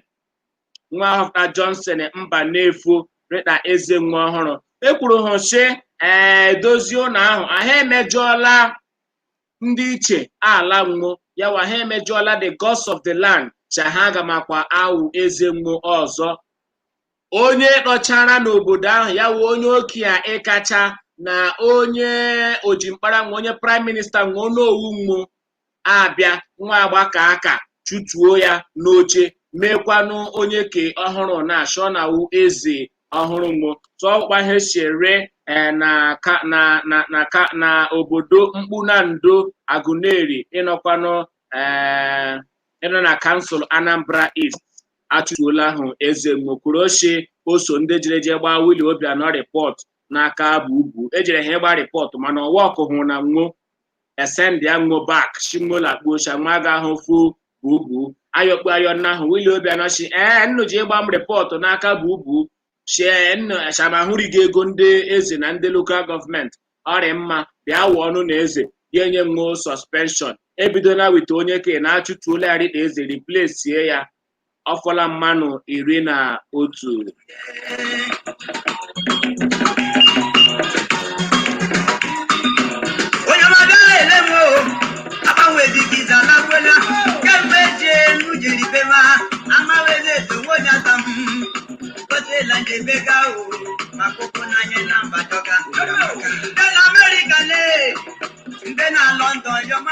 nwa họfụta Johnson Mbanefo rịta eze nwa ọhụrụ. Ekwuru hụ sị ee dozie ụlọ ahụ ahụ emejọọla ndị iche ala nwo ya wa ha emejọọla the gods of the land cha ha agamakwa awụ eze nwo ọzọ. Onye nọchara n'obodo ahụ ya wụ onye okenye ịkacha na onye ojimkpara nwe onye prime minister nwe onowu nwo abịa nwa agbakọ aka chụtuo ya n'oche, meekwanụ onye ke ọhụrụ na-achọ na wu eze ọhụrụ nwo tụọkwa ihe si ere na ka na na na ka na obodo Mkpunando Aguleri ịnọkwanụ ịnọ na kansụl Anambra East achụtuola ahụ eze nwokwuruochi o so ndị jere je gbaa Willie Obianọ report n'aka bụ ugwu ejere ha ịgba report, mana ọwa ọkụ hụ na nwo esend ya nwo back shimolakpuocha nwa ga ahụ fu bubu ayọkpu ayọ nna ahụ Willie Obianọ shi ee nnu ji ịgba m report n'aka bubu shie nnu shamahụrigo ego ndị eze na ndị local government ọrịa mma bịa wụọ ọnụ na eze. Ya enye nwo suspension. Ebidola with onye ke na-achụtuola ya Rita Eze, replace ya. Ọfọla mmanụ 11. Onye ọma bịara ele m o, agbanwezigiza lakwela kemgbe eji enu jiri bema amawezi eto nwe onye ata m gosila njebega o maka ụkwụ n'anya na mba dọga ndị na Amerịka lee, ndị na London yọma.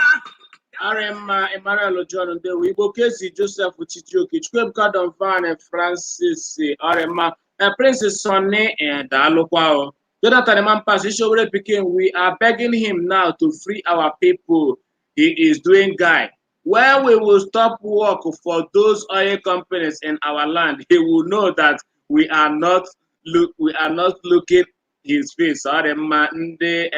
Arịmma Emmanuel John, ndewo. Igbo Kezi Joseph Chijioke, Chukwuebuka Donvan Francis, Arịmma. Prince Sonny, daalụkwa o. Jonathan Mampas, Ishowere Pikin, we are begging him now to free our people. He is doing guy. When we will stop work for those oil companies in our land, he will know that we are not looking his face. Ọrịmma ndị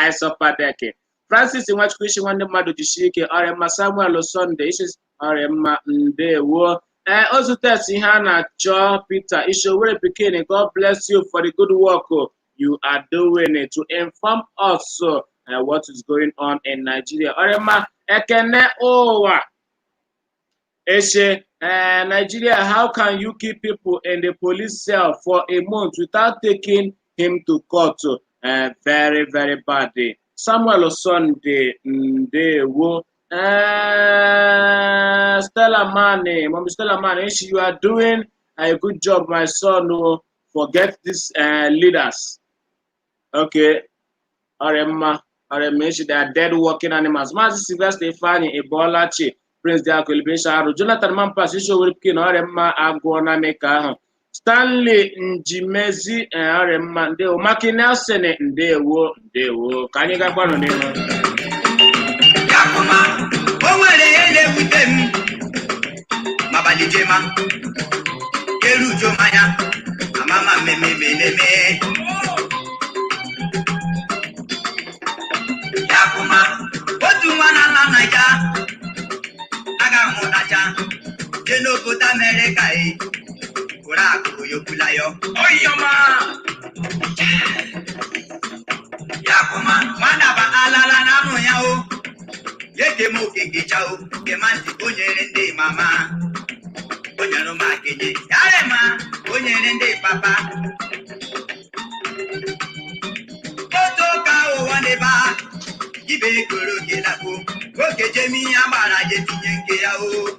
Isopadeke. Francis Nwachukwu, isi nwanne mmadụ, jisie ike. Ọrịmma Samuel Sunday, isi ọrịmma, ndewo. Ee, Ozutes ihe a na-achọ Peter Ishowere Pikin, God bless you for the good work you are doing to inform us what is going on in Nigeria. Ọrịmma Ekene Ụwa Eshe, Nigeria, how can you keep people in the police cell for a month without taking him to court? Very, very bad. Samuel Sunday, ndewo. Stella Mane, Mommy Stella Mane, you are doing a good job, my son. Oh, forget these leaders. Okay. Ọrịmma, Ọrịmma, they are dead working animals. Maazị Sylvester Ifeanyi Ebolachi, Prince Diako Elibesha Arụ, Jonathan Mampas, Ishowere Pikin, Ọrịmma agụọ na meka ahụ. Stanley Njimezi, Ọrịmma, ndewo. Maki Nelson, ndewo, ndewo. Ka anyị gakwanụ n'ihu. Yakuma, o nwere ihe na-ewute m mabalị jema keru ujo mmanya amama mmemme na-eme. Yakuma, otu nwa na nna Naija aga mụtacha jee n'obodo Amerịka e kụrụ akụ yokwula yo. Oyoma Yakuma, nwadaba alala na amụ ya o yeke m okeke chao nke ma ntị o nyere ndị mama, o nyere m akenye yare ma o nyere ndị papa otu ụka ụwa n'ebe a ibe koro oke lakpo oke jem ihe agbara je tinye nke ya o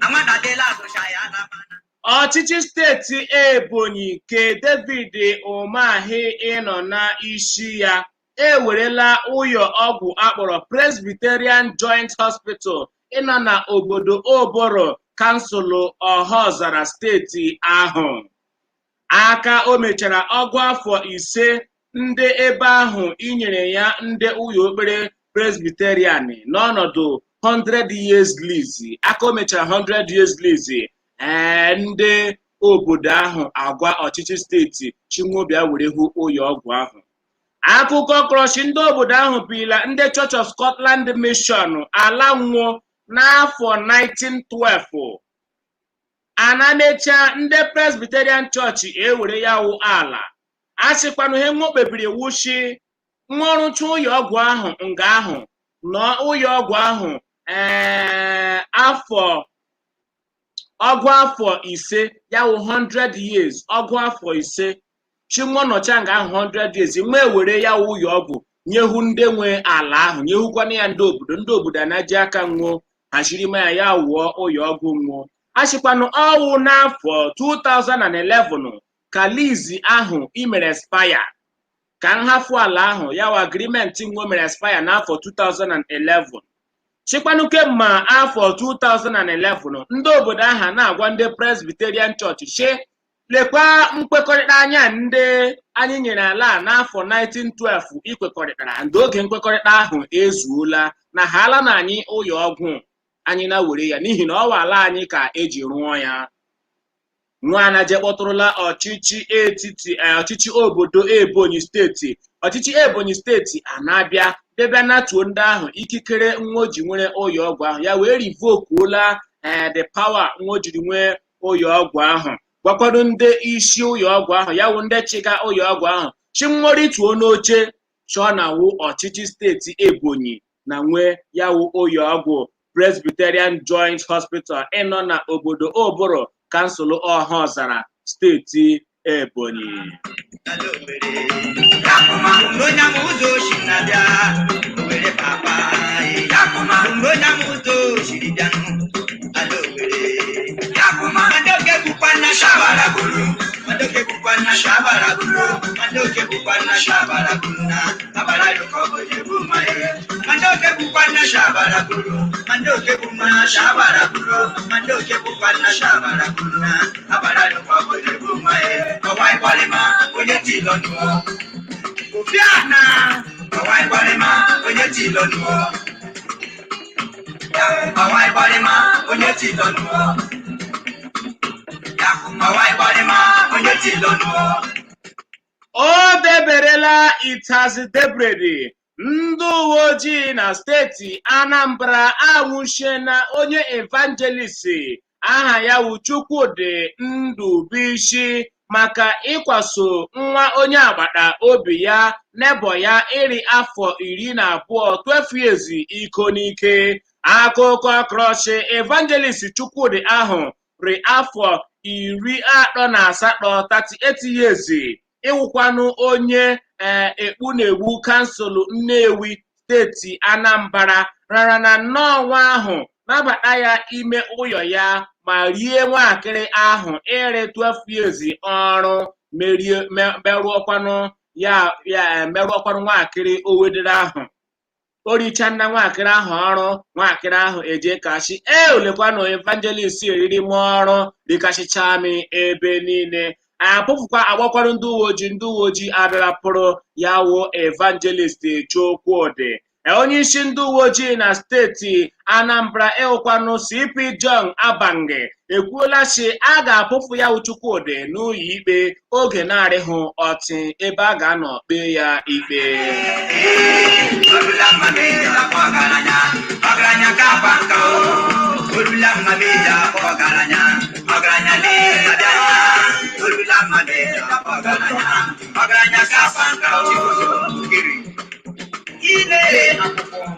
anwadadela asụcha ya na mana. Ọchịchị steeti Ebonyi ke David Umahi ịnọ n'isi ya ewerela ụyọ ọgwụ akpọrọ Presbyterian Joint Hospital ịnọ na obodo Oboro, kansụl Ọhazara, steeti ahụ aka. O mechara ọgụ afọ 5 ndị ebe ahụ inyere ya ndị ụyọ okpere Presbyterian n'ọnọdụ 100 years lease. Aka o mechara 100 years lease, ee, ndị obodo ahụ agwa ọchịchị steeti Chinwobịa were hụ ụyọ ọgwụ ahụ. Akụkọ kọrọchi ndị obodo ahụ bila ndị Church of Scotland Mission ala nwụọ n'afọ 1912 ana mechaa ndị Presbyterian Church ewere ya wụ ala. A sịkwanụ ihe nwa kpebiri wushi nwa ọrụcha ụyọ ọgwụ ahụ nga ahụ nọ ụyọ ọgwụ ahụ, ee, afọ ọgụ afọ 5 ya wụ 100 years, ọgụ afọ 5 chinwa nọcha nga ahụ 100 years, nwa ewere ya wụ ụyọ ọgwụ nyehu ndị nwe ala ahụ, nyehukwana ya ndị obodo. Ndị obodo anaji aka nwụọ haziri ma ya ya wụọ ụyọ ọgwụ nwụọ. A sịkwanụ ọwụ n'afọ 2011 ka lease ahụ imere expire, ka nhafụ ala ahụ ya wụ agreement nwe mere expire n'afọ 2011. Chịkwanụ kemgbe afọ 2011 ndị obodo ahụ na-agwa ndị Presbyterian Church shi lekwa nkwekọrịta anya ndị anyị nyere ala a n'afọ 1912 ikwekọrịtara ndị oge nkwekọrịta ahụ ezuola na ha ala na anyị ụyọ ọgwụ anyị na were ya n'ihi na ọwa ala anyị ka eji rụọ ya. Nwana je kpọtụrụla ọchịchị etiti, ọchịchị obodo Ebonyi steeti. Ọchịchị Ebonyi steeti a na-abịa bịabịa natuo ndị ahụ ikikere nwa o ji nwere ụyọ ọgwụ ahụ, ya wee revokuola the power nwa o jiri nwee ụyọ ọgwụ ahụ, gwakwado ndị isi ụyọ ọgwụ ahụ ya wụ ndị chịga ụyọ ọgwụ ahụ chi nwọrịtuo n'oche. Chọọ na wụ ọchịchị steeti Ebonyi na nwee ya wụ ụyọ ọgwụ Presbyterian Joint Hospital ịnọ na obodo Oboro, kansụl Ọhaọzara, steeti Ebonyi. Onye ama ụzọ oshi na-abịa Owere papa, onye ama ụzọ oshiri bịanụ ala Owere. Madoke bụkwa na shabara buru, Madoke bụkwa na shabara buru, Madoke bụkwa na shabara buru na abara yọkọ onye bụ mmanya. Madoke bụkwa na shabara buru, Madoke bụkwa na shabara buru, Madoke bụkwa na shabara buru na abara yọkọ onye bụ mmanya. Ọwa ịgbalịma onye ti lọnụ Ofiana, ọwa ịgbalịma onye ti lọnụ Ọwa ịgbalịma onye ti lọnụ Ọwa ịgbalịma onye ti lọnụ. O deberela itazi debredi. Ndị uwe ojii na steeti Anambra anwụchiena onye evangelist aha ya wụ Chukwudi Ndubuisi maka ịkwaso nwa onye agbata obi ya, nebo ya iri afọ 12, 12 years, iko n'ike. Akụkọ krọshị evangelist Chukwudi ahụ ri afọ 38, 38 years, ịwụkwanụ onye ekpu na-egbu kansụl Nnewi, steeti Anambra, rara na nnọọ nwa ahụ nabata ya ime ụyọ ya ma rie nwakịrị ahụ iri 12 years ọrụ, merie merụọkwanụ ya ya merụọkwanụ nwakịrị owedere ahụ. O richa nna nwakịrị ahụ ọrụ, nwakịrị ahụ eje kashi e olekwanụ evangelist eriri m ọrụ rikasịcha m ebe niile. Apụfụkwa agbakwarụ ndị uwe ojii. Ndị uwe ojii abịara pụrụ ya wụ evangelist Chukwudi. Onye isi ndị uwe ojii na steeti Anambra ịwụkwanụ CP John Abange ekwuola sị a ga-apụfụ ya wụ Chukwudi n'ụlọ ikpe oge na-arịghị ọtị ebe a ga-anọ kpee ya ikpe. Olula mma meja ọgaranya, ọgaranya ga-agba nka o. Olula mma meja ọgaranya, ọgaranya na-abịa. Olula mma meja ọgaranya, ọgaranya ga-agba nka o. Ile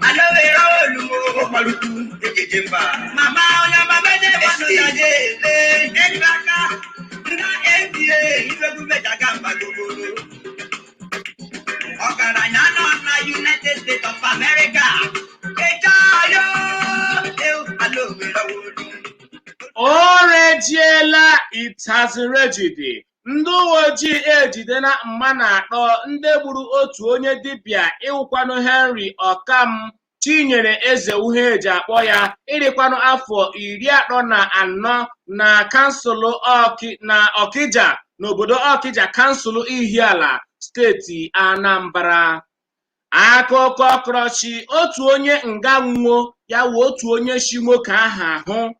alowere olumo ọkpalutu ejeje mba. Mama onye mama ede mmanụ ya je ele aka nda NBA iwegwu meja ga mba gogoro. Ọgaranya nọ na United States of America. Ejayo eu alowere olu. O rejiela itazirejidi. Ndị uwe ojii ejidela mma na atọ ndị gburu otu onye dibịa ịwụkwanụ Henry Ọkam Chinyere Eze uhe eji akpọ ya, ịrịkwanụ afọ 34 na kansụl na Ọkịja, n'obodo Ọkịja, kansụl Ihiala, steeti Anambra. Akụkọ krọchi otu onye nga nwo ya wụ otu onye shi nwoke ahụ ahụ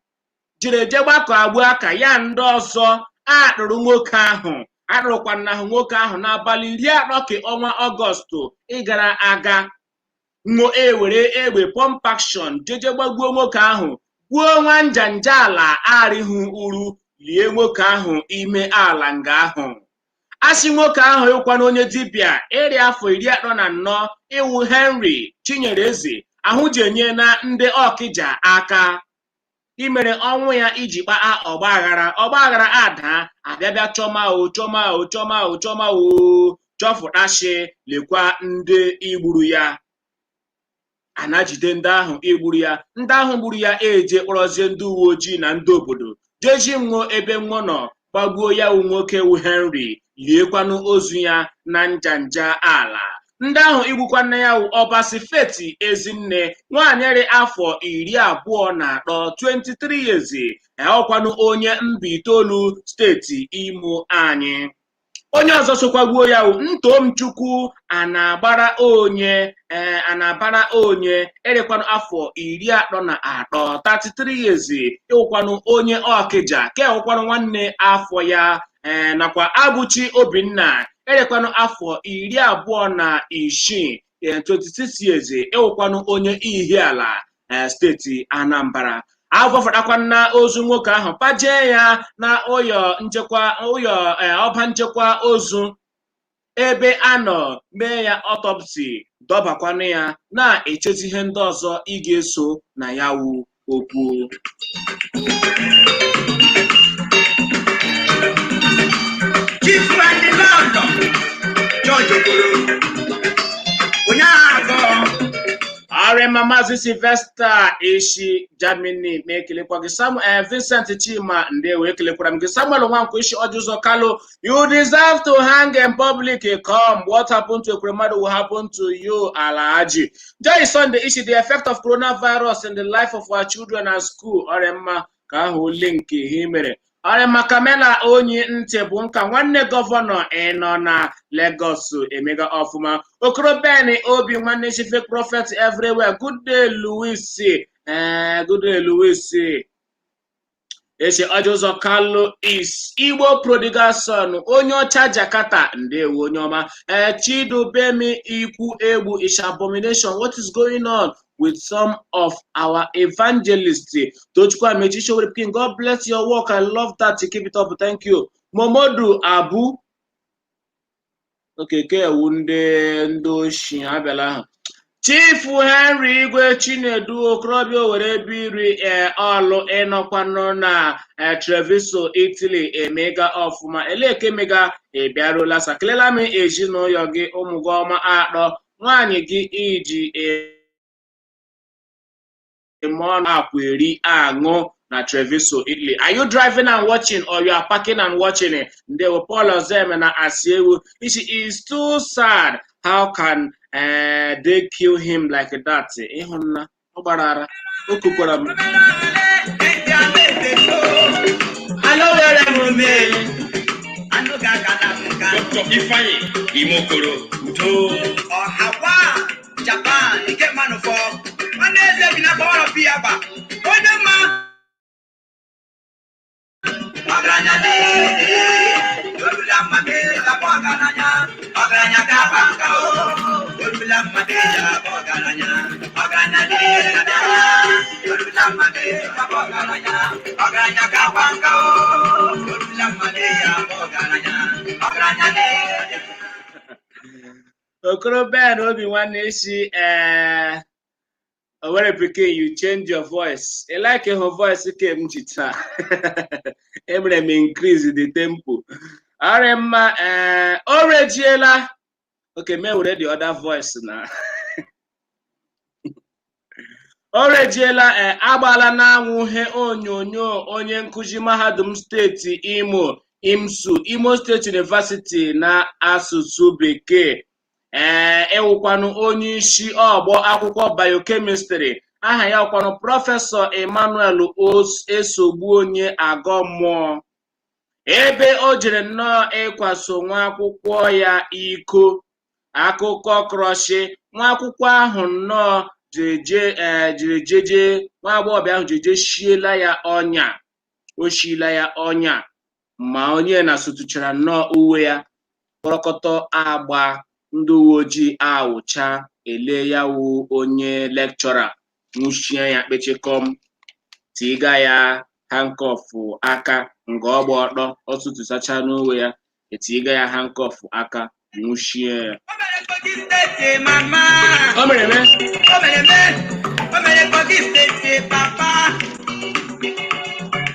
jiri je gbakọ agbu aka ya ndị ọzọ akpụrụ nwoke ahụ akpụrụkwana ahụ nwoke ahụ n'abalị 30 ke ọnwa Ọgọstụ ịgara aga nwo ewere egbe pump action jeje gbagbuo nwoke ahụ, gbuo nwa njanja ala arịghị uru, lie nwoke ahụ ime ala nga ahụ. Asị nwoke ahụ ịwụkwana onye dibịa ịrị afọ 34 ịwụ Henry Chinyere Eze ahụ ji enye na ndị Ọkịja aka imere ọnwụ ya iji kpaa ọgbaghara ọgbaghara ada abịabịa chọma o chọma o chọma o chọma o chọfụtashi lekwa ndị igburu ya anajide ndị ahụ igburu ya. Ndị ahụ gburu ya eje kpọrọzie ndị uwe ojii na ndị obodo jeji nwụọ ebe nwụọ nọ gbagbuo ya wụ nwoke wụ Henry, liekwanụ ozu ya na njanja ala. Ndị ahụ igbukwa nne ya wụ Ọbasi Feti Ezinne, nwaanyị rị afọ 23, 23 years, ọkwanụ onye Mbaitolu, steeti Imo anyị. Onye ọzọ sokwagbuo ya wụ Ntomchukwu a na-agbara onye ee a na-abara onye ịrịkwanụ afọ 33, 33 years, ịwụkwanụ onye Ọkịja ke wụkwanụ nwanne afọ ya, ee nakwa Abụchi Obinna ịrịkwanụ afọ 26, 26 years, ịwụkwanụ onye Ihiala, steeti Anambra. Agwafọtakwana ozu nwoke ahụ pajee ya na ụyọ nchekwa ụyọ ọba nchekwa ozu. Ebe a nọ mee ya autopsy, dọbakwanụ ya na-echezi ihe ndị ọzọ ị ga-eso na ya wu okwu. Chief Randy London, George Okoro, onye agọ. Arịma Maazị Sylvester Ishi Germany ma ekelekwa gị. Samuel Vincent Chima, ndewo, ekelekwara m gị. Samuel Nwankwo Ishi Ọjị Ụzọ Kalụ, you deserve to hang in public. Come, what happened to Ekwuremadu will happen to you. Alhaji Joy Sunday Ishi, the effect of coronavirus in the life of our children at school. Ọrịa ka ahụ link ihe mere. Ọrịa Kamela onye ntị bụ nka nwanne governor ị nọ na Lagos emega ọfụma. Okoro Ben Obi nwanne chife prophet everywhere. Good day, Louis. Good day, Louis. Eche Ọjị Ụzọ Kalụ is Igbo prodigal son, onye ọcha Jakarta, ndewo onye ọma. Ee, Chidubemi Ikwu Egbu is abomination. What is going on with some of our evangelists? Tochukwu Amechi Showere King, God bless your work. I love that. Keep it up. Thank you. Momodu Abu. Okay, ke ewu ndị oshi abịala ahụ. Chief Henry Igwe Chinedu okorobịa Owere ebe iri ọlụ ịnọkwanụ na Treviso, Italy emega ọfụma. Eleke mega ịbịaruola sakelela m ezinụlọ gị, ụmụ gị ọma atọ, nwaanyị gị iji eme ọnụ akwa eri aṅụ na Treviso, Italy. Are you driving and watching or you are parking and watching it? Ndewo. Paul Ozeme na Asiewu Ishi is too sad. How can they kill him like that? Ịhụnna ọ gbara ara o kukwara m. Alowere m me, anụ ga-aga na nka. Dr. Ifeanyi Imokoro, udo. Ọhawa Japan, ike mmanụ fọ. Nwanne eze bi na gbawara pi ya gba. Onye mma. Ọgaranya dị, orula mmadụ abụ ọgaranya. Ọgaranya ga-aba nka o. Orula mmadụ abụ ọgaranya. Ọgaranya dị, orula mmadụ abụ ọgaranya. Ọgaranya ga-aba nka o. Orula mmadụ abụ ọgaranya. Ọgaranya dị. Okoro Ben Obi nwanne isi Owere pikin, you change your voice. I like your voice ke m ji taa. Emere m increase the tempo. Ọrịa mma o rejiela. Okay, me were the other voice na. O rejiela. Agbaala n'anwụ ihe onyonyo onye nkụzi mahadum steeti Imo, IMSU, Imo State University na asụsụ Bekee, ịwụkwanụ onye isi ọgbọ akwụkwọ biochemistry, aha ya ọkwanụ Prọfesọ Emmanuel Esogbu onye agọ mmụọ, ebe o jere nnọọ ịkwaso nwa akwụkwọ ya iko. Akụkọ krọshi nwa akwụkwọ ahụ nnọọ jeje jiri jeje nwa agbọghọbịa ahụ jeje shiela ya ọnya, o shiela ya ọnya ma onye na sụtụchara nnọọ uwe ya kpọrọkọtọ agba. Ndị uwe ojii awụcha ele ya wụ onye lecturer, nwụchie ya kpechikọm, tiga ya handcuff aka nga ọgba ọtọ. Ọ tụtụsacha n'uwe ya, etiga ya handcuff aka, nwụchie ya. O mere Kogi State mama. O mere eme. O mere eme. O mere Kogi State papa.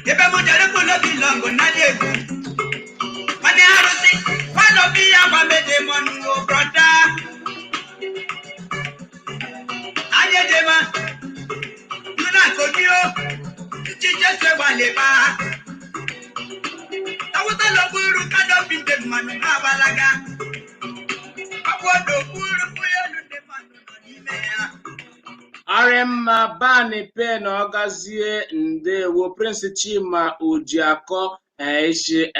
Ebe m jere kwulo bi lọngụ n'ala egwu. Nwanne arụsị, nwanne obi ya gwa mede mọnụ o brother. Anyị ejema. Nuna Kogi o. Nchiche se gbalịba. Awụsa lọgburu kanopi ndị mmanụ ha agbalaga. Ọkwọdọ kwuru elu ndị mmadụ nọ n'ime ya. Arịmma bani pen ọgazie, ndewo. Prince Chima Ojiako Ishi,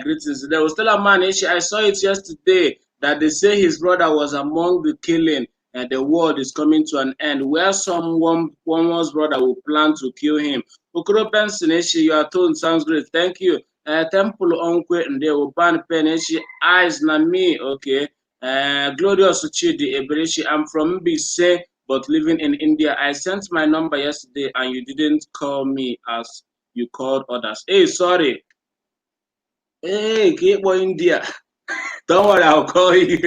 greetings. There was Stella Man Ishi, I saw it yesterday that they say his brother was among the killing and the world is coming to an end where someone one's brother will plan to kill him. Okoro Benson Ishi, your tone sounds great. Thank you. Temple Onkwe, ndewo. Ban Pen Ishi, eyes na me. Okay. Glorious Chidi Eberishi, I'm from Mbise but living in India. I sent my number yesterday and you didn't call me as you called others. Hey, sorry. Hey, ka ịkpọ India. Don't worry, I'll call you.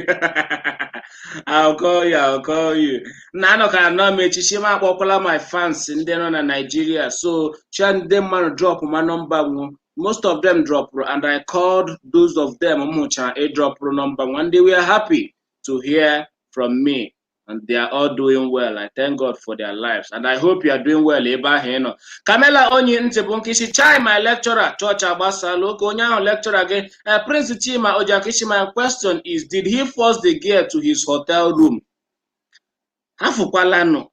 I'll call you. I'll call you. Na anọkara nọ m echi shi m akpọkwala my fans ndị nọ na Nigeria, so chia ndị mmadụ drop ma nọmba nwu. Most of them dropụrụ, and I called those of them m hụchara ịdropụrụ nọmba nwa, and they were happy to hear from me, and they are all doing well. I thank God for their lives, and I hope you are doing well ebe ahụ ị nọ. Kamela onye ntị bụ nkịsị chai, my lecturer, chọọchị agbasala oke onye ahụ lecturer gị. Prince Chima Ojakishi, my question is, did he force the girl to his hotel room? Hafụkwalanụ,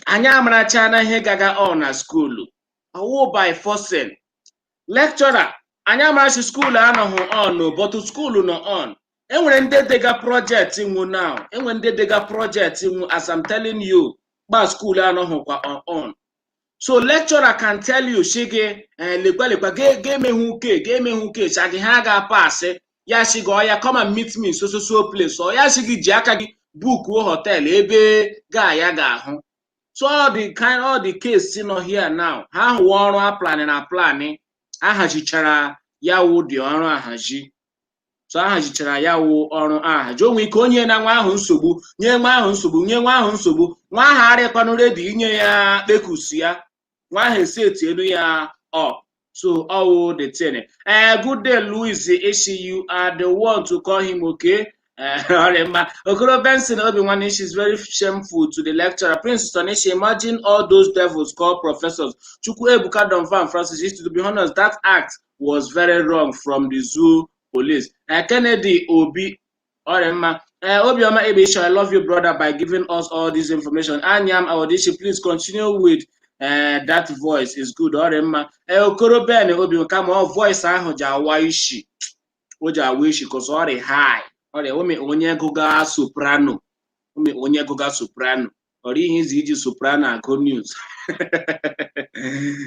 anyị amarachana ihe gaga on na school. Ọwụ by forcing lecturer, anyị amarachi school anọghị on o, but school nọ on. Enwere ndị dega project nwu now, enwere ndị dega project nwu as I'm telling you, gba school anọghịkwa on. So lecturer can tell you, shi gị, lekwa lekwa, ga-emeghe uke ga-emeghe uke cha gị, ha ga-apasị ya, shi gị ọya, come and meet me so so so place, ọ ya shi gị ji aka gị bookuo hotel ebe ga ya ga-ahụ. So all the case nọ here now, ha hụwa ọrụ a plan na plan ahazichara ya wụ dị ọrụ ahazi. So ahazichara ya wụ ọrụ ahazi. O nwere ike onye na nwa ahụ nsogbu, nye nwa ahụ nsogbu, nye nwa ahụ nsogbu, nwa ahụ arịkwanụ ready inye ya kpekusi ya, nwa ahụ esi eti elu ya up. So ọwụ the thing. Good day, Louis Ishi, you are the one to call him, okay? Ọrịa Okoro Benson Obi Nwanne is very shameful to the lecturer. Prince Tonishi, imagine all those devils called professors. Chukwu Ebuka Donvan Francis, is to be honest, that act was very wrong from the zoo police. Kennedy Obi Ọrịa Obioma Ebisha, I love you, brother, by giving us all this information. Anyam Awodishi, please continue with that voice is good. Ọrịa Okoro Ben Obi, kama ọ voice ahụ ji awa isi. O ji awa isi cause ọ dị high. Ọrịa ome onye gụga soprano, ome onye gụga soprano, ọrịa ihe izi iji soprano agụ news.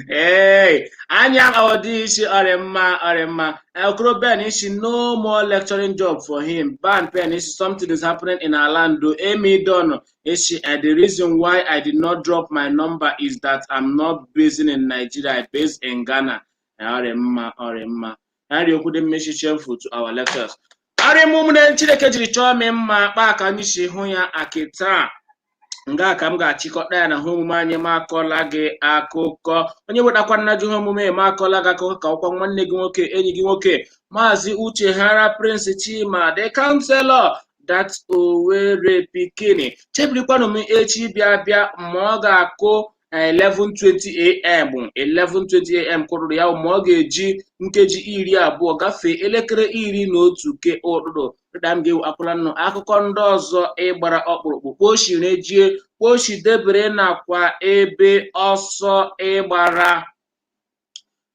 Ee, anya ọdị isi ọrịa mma, ọrịa mma. Okoro Ben isi, no more lecturing job for him. Ban Pen isi, something is happening in our land though. Amy Don isi, the reason why I did not drop my number is that I'm not based in Nigeria, I based in Ghana. Ọrịa mma, ọrịa mma. Arịa okwu dị mmechi, shameful to our lecturers. Arịa m ụmụnne Chineke jiri chọọ m mma kpaa ka anyị si hụ ya akịta nga ka m ga-achịkọta ya na ha omume anyị. Ma akọla gị akụkọ onye wetakwa nna gị ihe omume, ma akọla gị akụkọ ka ọkwa nwanne gị nwoke, enyi gị nwoke, Maazị Uche Hara Prince Chima, the counselor, that Owerri pikin. Chebirikwanụ m echi bịa bịa ma ọ ga-akụ 11:20 a.m., 11:20 a.m. kụrụrụ ya, ma ọ ga-eji nkeji 20 gafee elekere 11 ke ụtụtụ. Dịka m ga-ewu akwụla nnụ akụkọ ndị ọzọ ịgbara ọkpụrụkpụ kpochiri ejie kpochidebere nakwa ebe ọsọ ịgbara,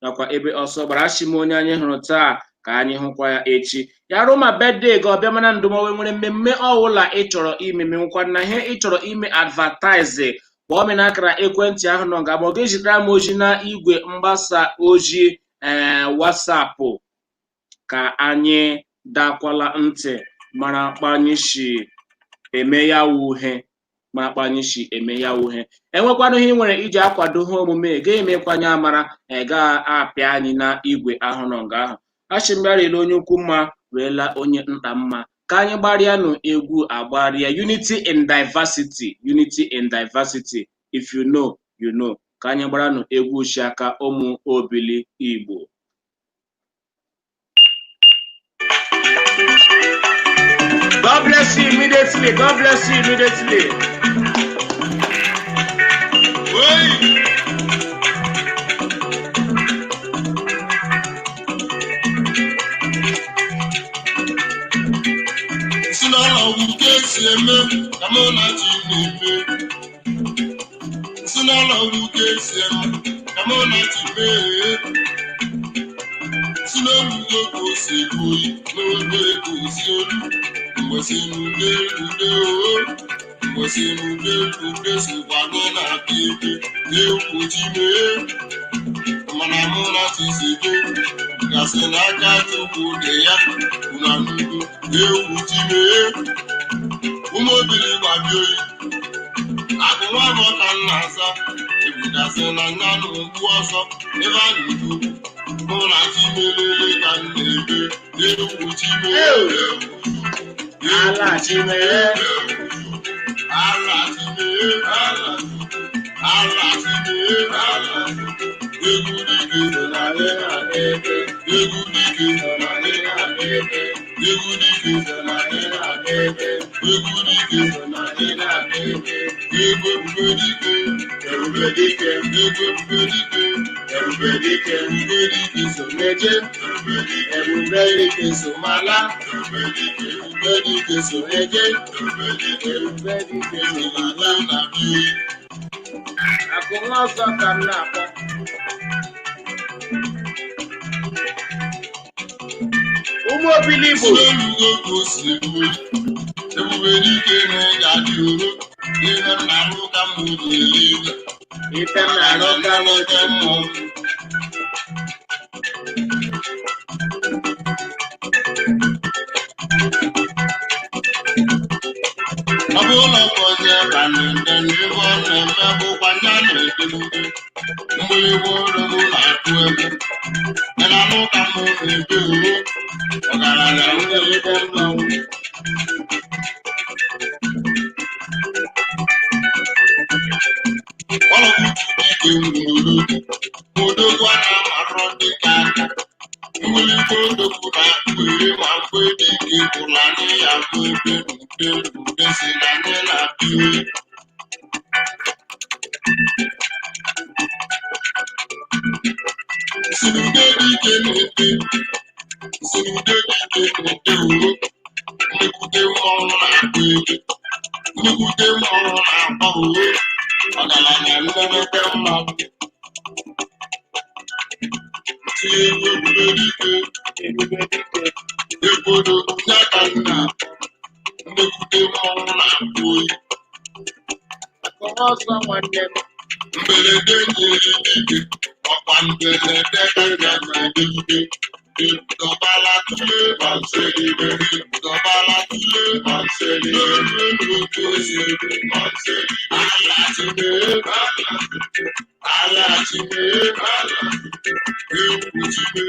nakwa ebe ọsọ gbara. Achị m onye anyị hụrụ taa ka anyị hụkwa ya echi. Ya rụ ma birthday gị ọbịa, mana ndụmọwe nwere mmemme ọwụla ị chọrọ ime menwekwa na ihe ị chọrọ ime advertise, kpọọ m n'akara ekwentị ahụ nọ nga, ma ọ ga-ezitere m ozi na igwe mgbasa ozi WhatsApp, ka anyị dakwala ntị mara kpa anyị si eme ya wuhe, mara kpa anyị si eme ya wuhe. Enwekwanụ ihe ị nwere iji akwado ha omume ga-emekwanye amara ga apịa anyị na igwe ahụ nọ nga ahụ. Achị m bịa onye ukwu mma reela onye nta mma, ka anyị gbarịanụ egwu agbarịa. Unity in diversity, unity in diversity. If you know, you know. Ka anyị gbaranụ egwu aka ụmụ obili Igbo. God bless you immediately. God bless you immediately. Oyi! Si n'ụlọ ọgwụ ka esi eme ka mụ na chi na-eme. Si n'ụlọ ọgwụ ka esi eme ka mụ na chi mee. Si n'olugo ka o si ekwu oyi n'obe ka o si olu. Mgbe si n'ude ude o. Mgbe si n'ude ude sikwa anyị na-apịa ebe egwu chi mee. Mana mụ na chi si do gasị n'aka Chukwu dị ya unu anụgo egwu chi mee. Ụmụ obili gbabie oyi agụ nwa afọ ka m na-aza ebugasị na nya na ugbu ọsọ ebe a na-ekwu mụ na chi melele ka m na-ebe. Ewu chime. Ala chime. Ala chime. Ala chime. Egwu dike nọ na ebe. Egwu dike nọ na ebe. Egwu dike nọ na ebe. Egwu dike nọ na ebe. Egwu ebube dike. Ebube dike. Egwu ebube dike. Ebube dike. Ebube dike So meje. Ebube dike. Ebube dike so mala. Ebube dike. Ebube dike so meje. Ebube dike. Ebube dike so Ala mala. na bi. Akụ nwa ọzọ ka m na-akpọ. Ụmụ obili Igbo. N'elugo ka o si ebube ebube dike na ị ga-adị oro ihe m na-arụ ka m na-ele ebe Ife m na-arụ ka m oke mmụọ. Ọ bụrụ na ọkọzie ranende n'ihe ọ na-eme bụkwa nya na-edelude mgbịrịgba odogwu na-akụ egwu ị na-anụ ka m na-ebe uro ọgaranya na-ewute mmanwụ. Odogwu a na-amarọ dịka aka mwulite odogwu na-akpụ ere ma mgbe dike bụla anyị ya bụ ebe n'ude n'ude si na anyị na-abịa oyi. Sinude dike na-ete, sinude dike na-ete uro, nnekwute mmọnwụ na-akpụ ebe, nnekwute mmọnwụ na-akpọ uro, ọgaranya nnenete mmanwụ. Tinye egwu ebube dike. Ebube dike. Ebodo ya ka nna nnekwute mmọnwụ na-akpụ oyi. Akụ nwa ọzọ nwanne m. Mberede nyere dike, ọkwa mberede ka nna na-edegide. Dọbala tule ma nselide, dọbala tule ma nselide, n'elu otu esi ebe ma nselide. Ala chime, ala chime, egwu chime,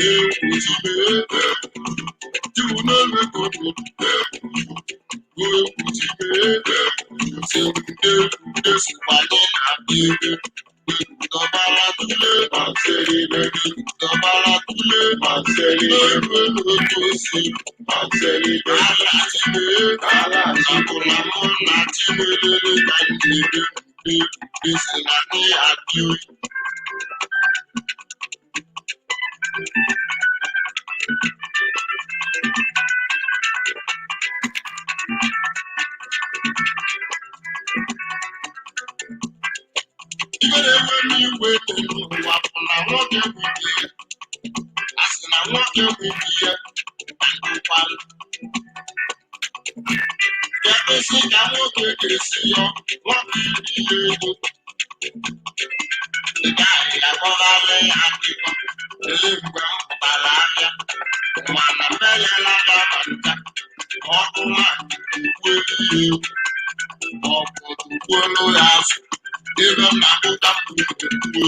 egwu chime, juu n'elu ego egwu chime, sị nde sikwanye na-abịa ebe. Dọbala tule ma nselide, dọbala tule ma nselide, n'elu otu esi ma nselide. Ala chime, ala chibụla mụ na chimelele ka m na-ebe nde nde si na ndị adị oyi. Ibe na-enwe m igwe dị n'ụwa bụ na nwoke bụ di ya. A sị na nwoke bụ di ya, na ndụkwa m. Kedu ka nwoke ga-esi yọ nwoke ibi ya ego? Ị gaghị akọgharị ya akụkọ ele mgbe m pụtara ahịa, mana mmeghela ya ma ncha, ma ọ bụ nwaanyị tukwuelu ya egwu, ma ọ bụ tukwuelu ya asụ. Ebe m na-akpụta m bụ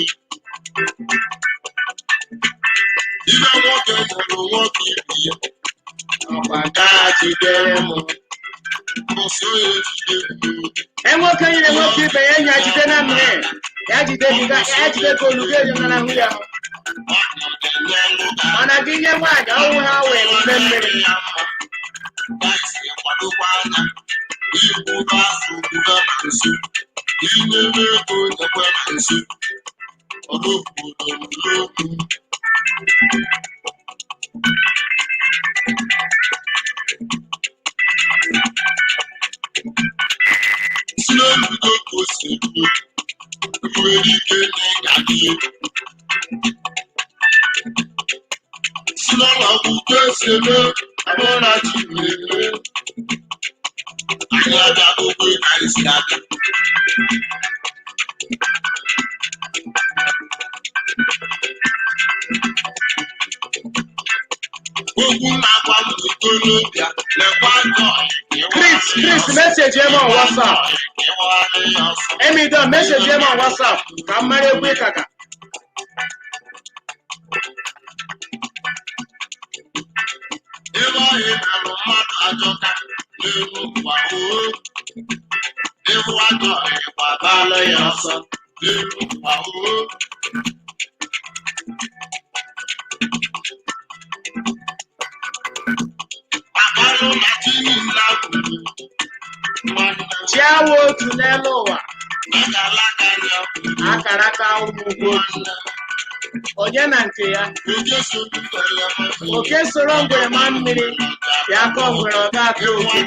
Ibe nwoke nyere nwoke ibe ya, Ọkwa gaa jidere m. mbọsị onye jide m. E nwoke nyere nwoke ibe ya enyi ya jide na mmiri. Ya jide gị ya jide gị olu gị enyonarahụ ya. Mana gị nye nwaanyị ọnwụ ha wee n'ime mmiri. Inyebe ego nyekwe na nso, ọdụ obodo n'okwu. Si n'elugo ka o si eruo, nwere ike na ị ga-adị egwu. Si n'ụlọ ọgwụ ka esi eme, abụrụ na chi na-eme. Anyị abịaghị ka anyị si abịa. Okwu na-agwa m n'ikolobịa, lekwa njọ. Chris, Chris, message him on WhatsApp. Emidon, message him on WhatsApp. Ka m mara egwu ịkaka. Ebe ọhịa merụ mmadụ ajọka n'elu ụwa oo. Ịhụ ajọ ịgbabala ya ọsọ n'elu ụwa oo. Akpalụ na chi niile kwuru nwanne m. Chi awụ otu n'elu ụwa. Akara aka ya kwuru Akara aka awụgwụ otu. nwanne m. Onye na nke ya. Oke soro ngwere ma mmiri. Oke soro ngwere ma mmiri. Ya kọọ ngwere ọ ga-ata oke.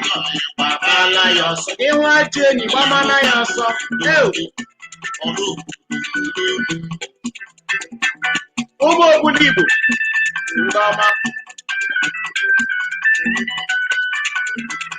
Gbabala ya ọsọ. Ịhụ ajọ enyi gbamana ya ọsọ. Ew! Ọrụ Ụmụ obodo Igbo ndị ọma.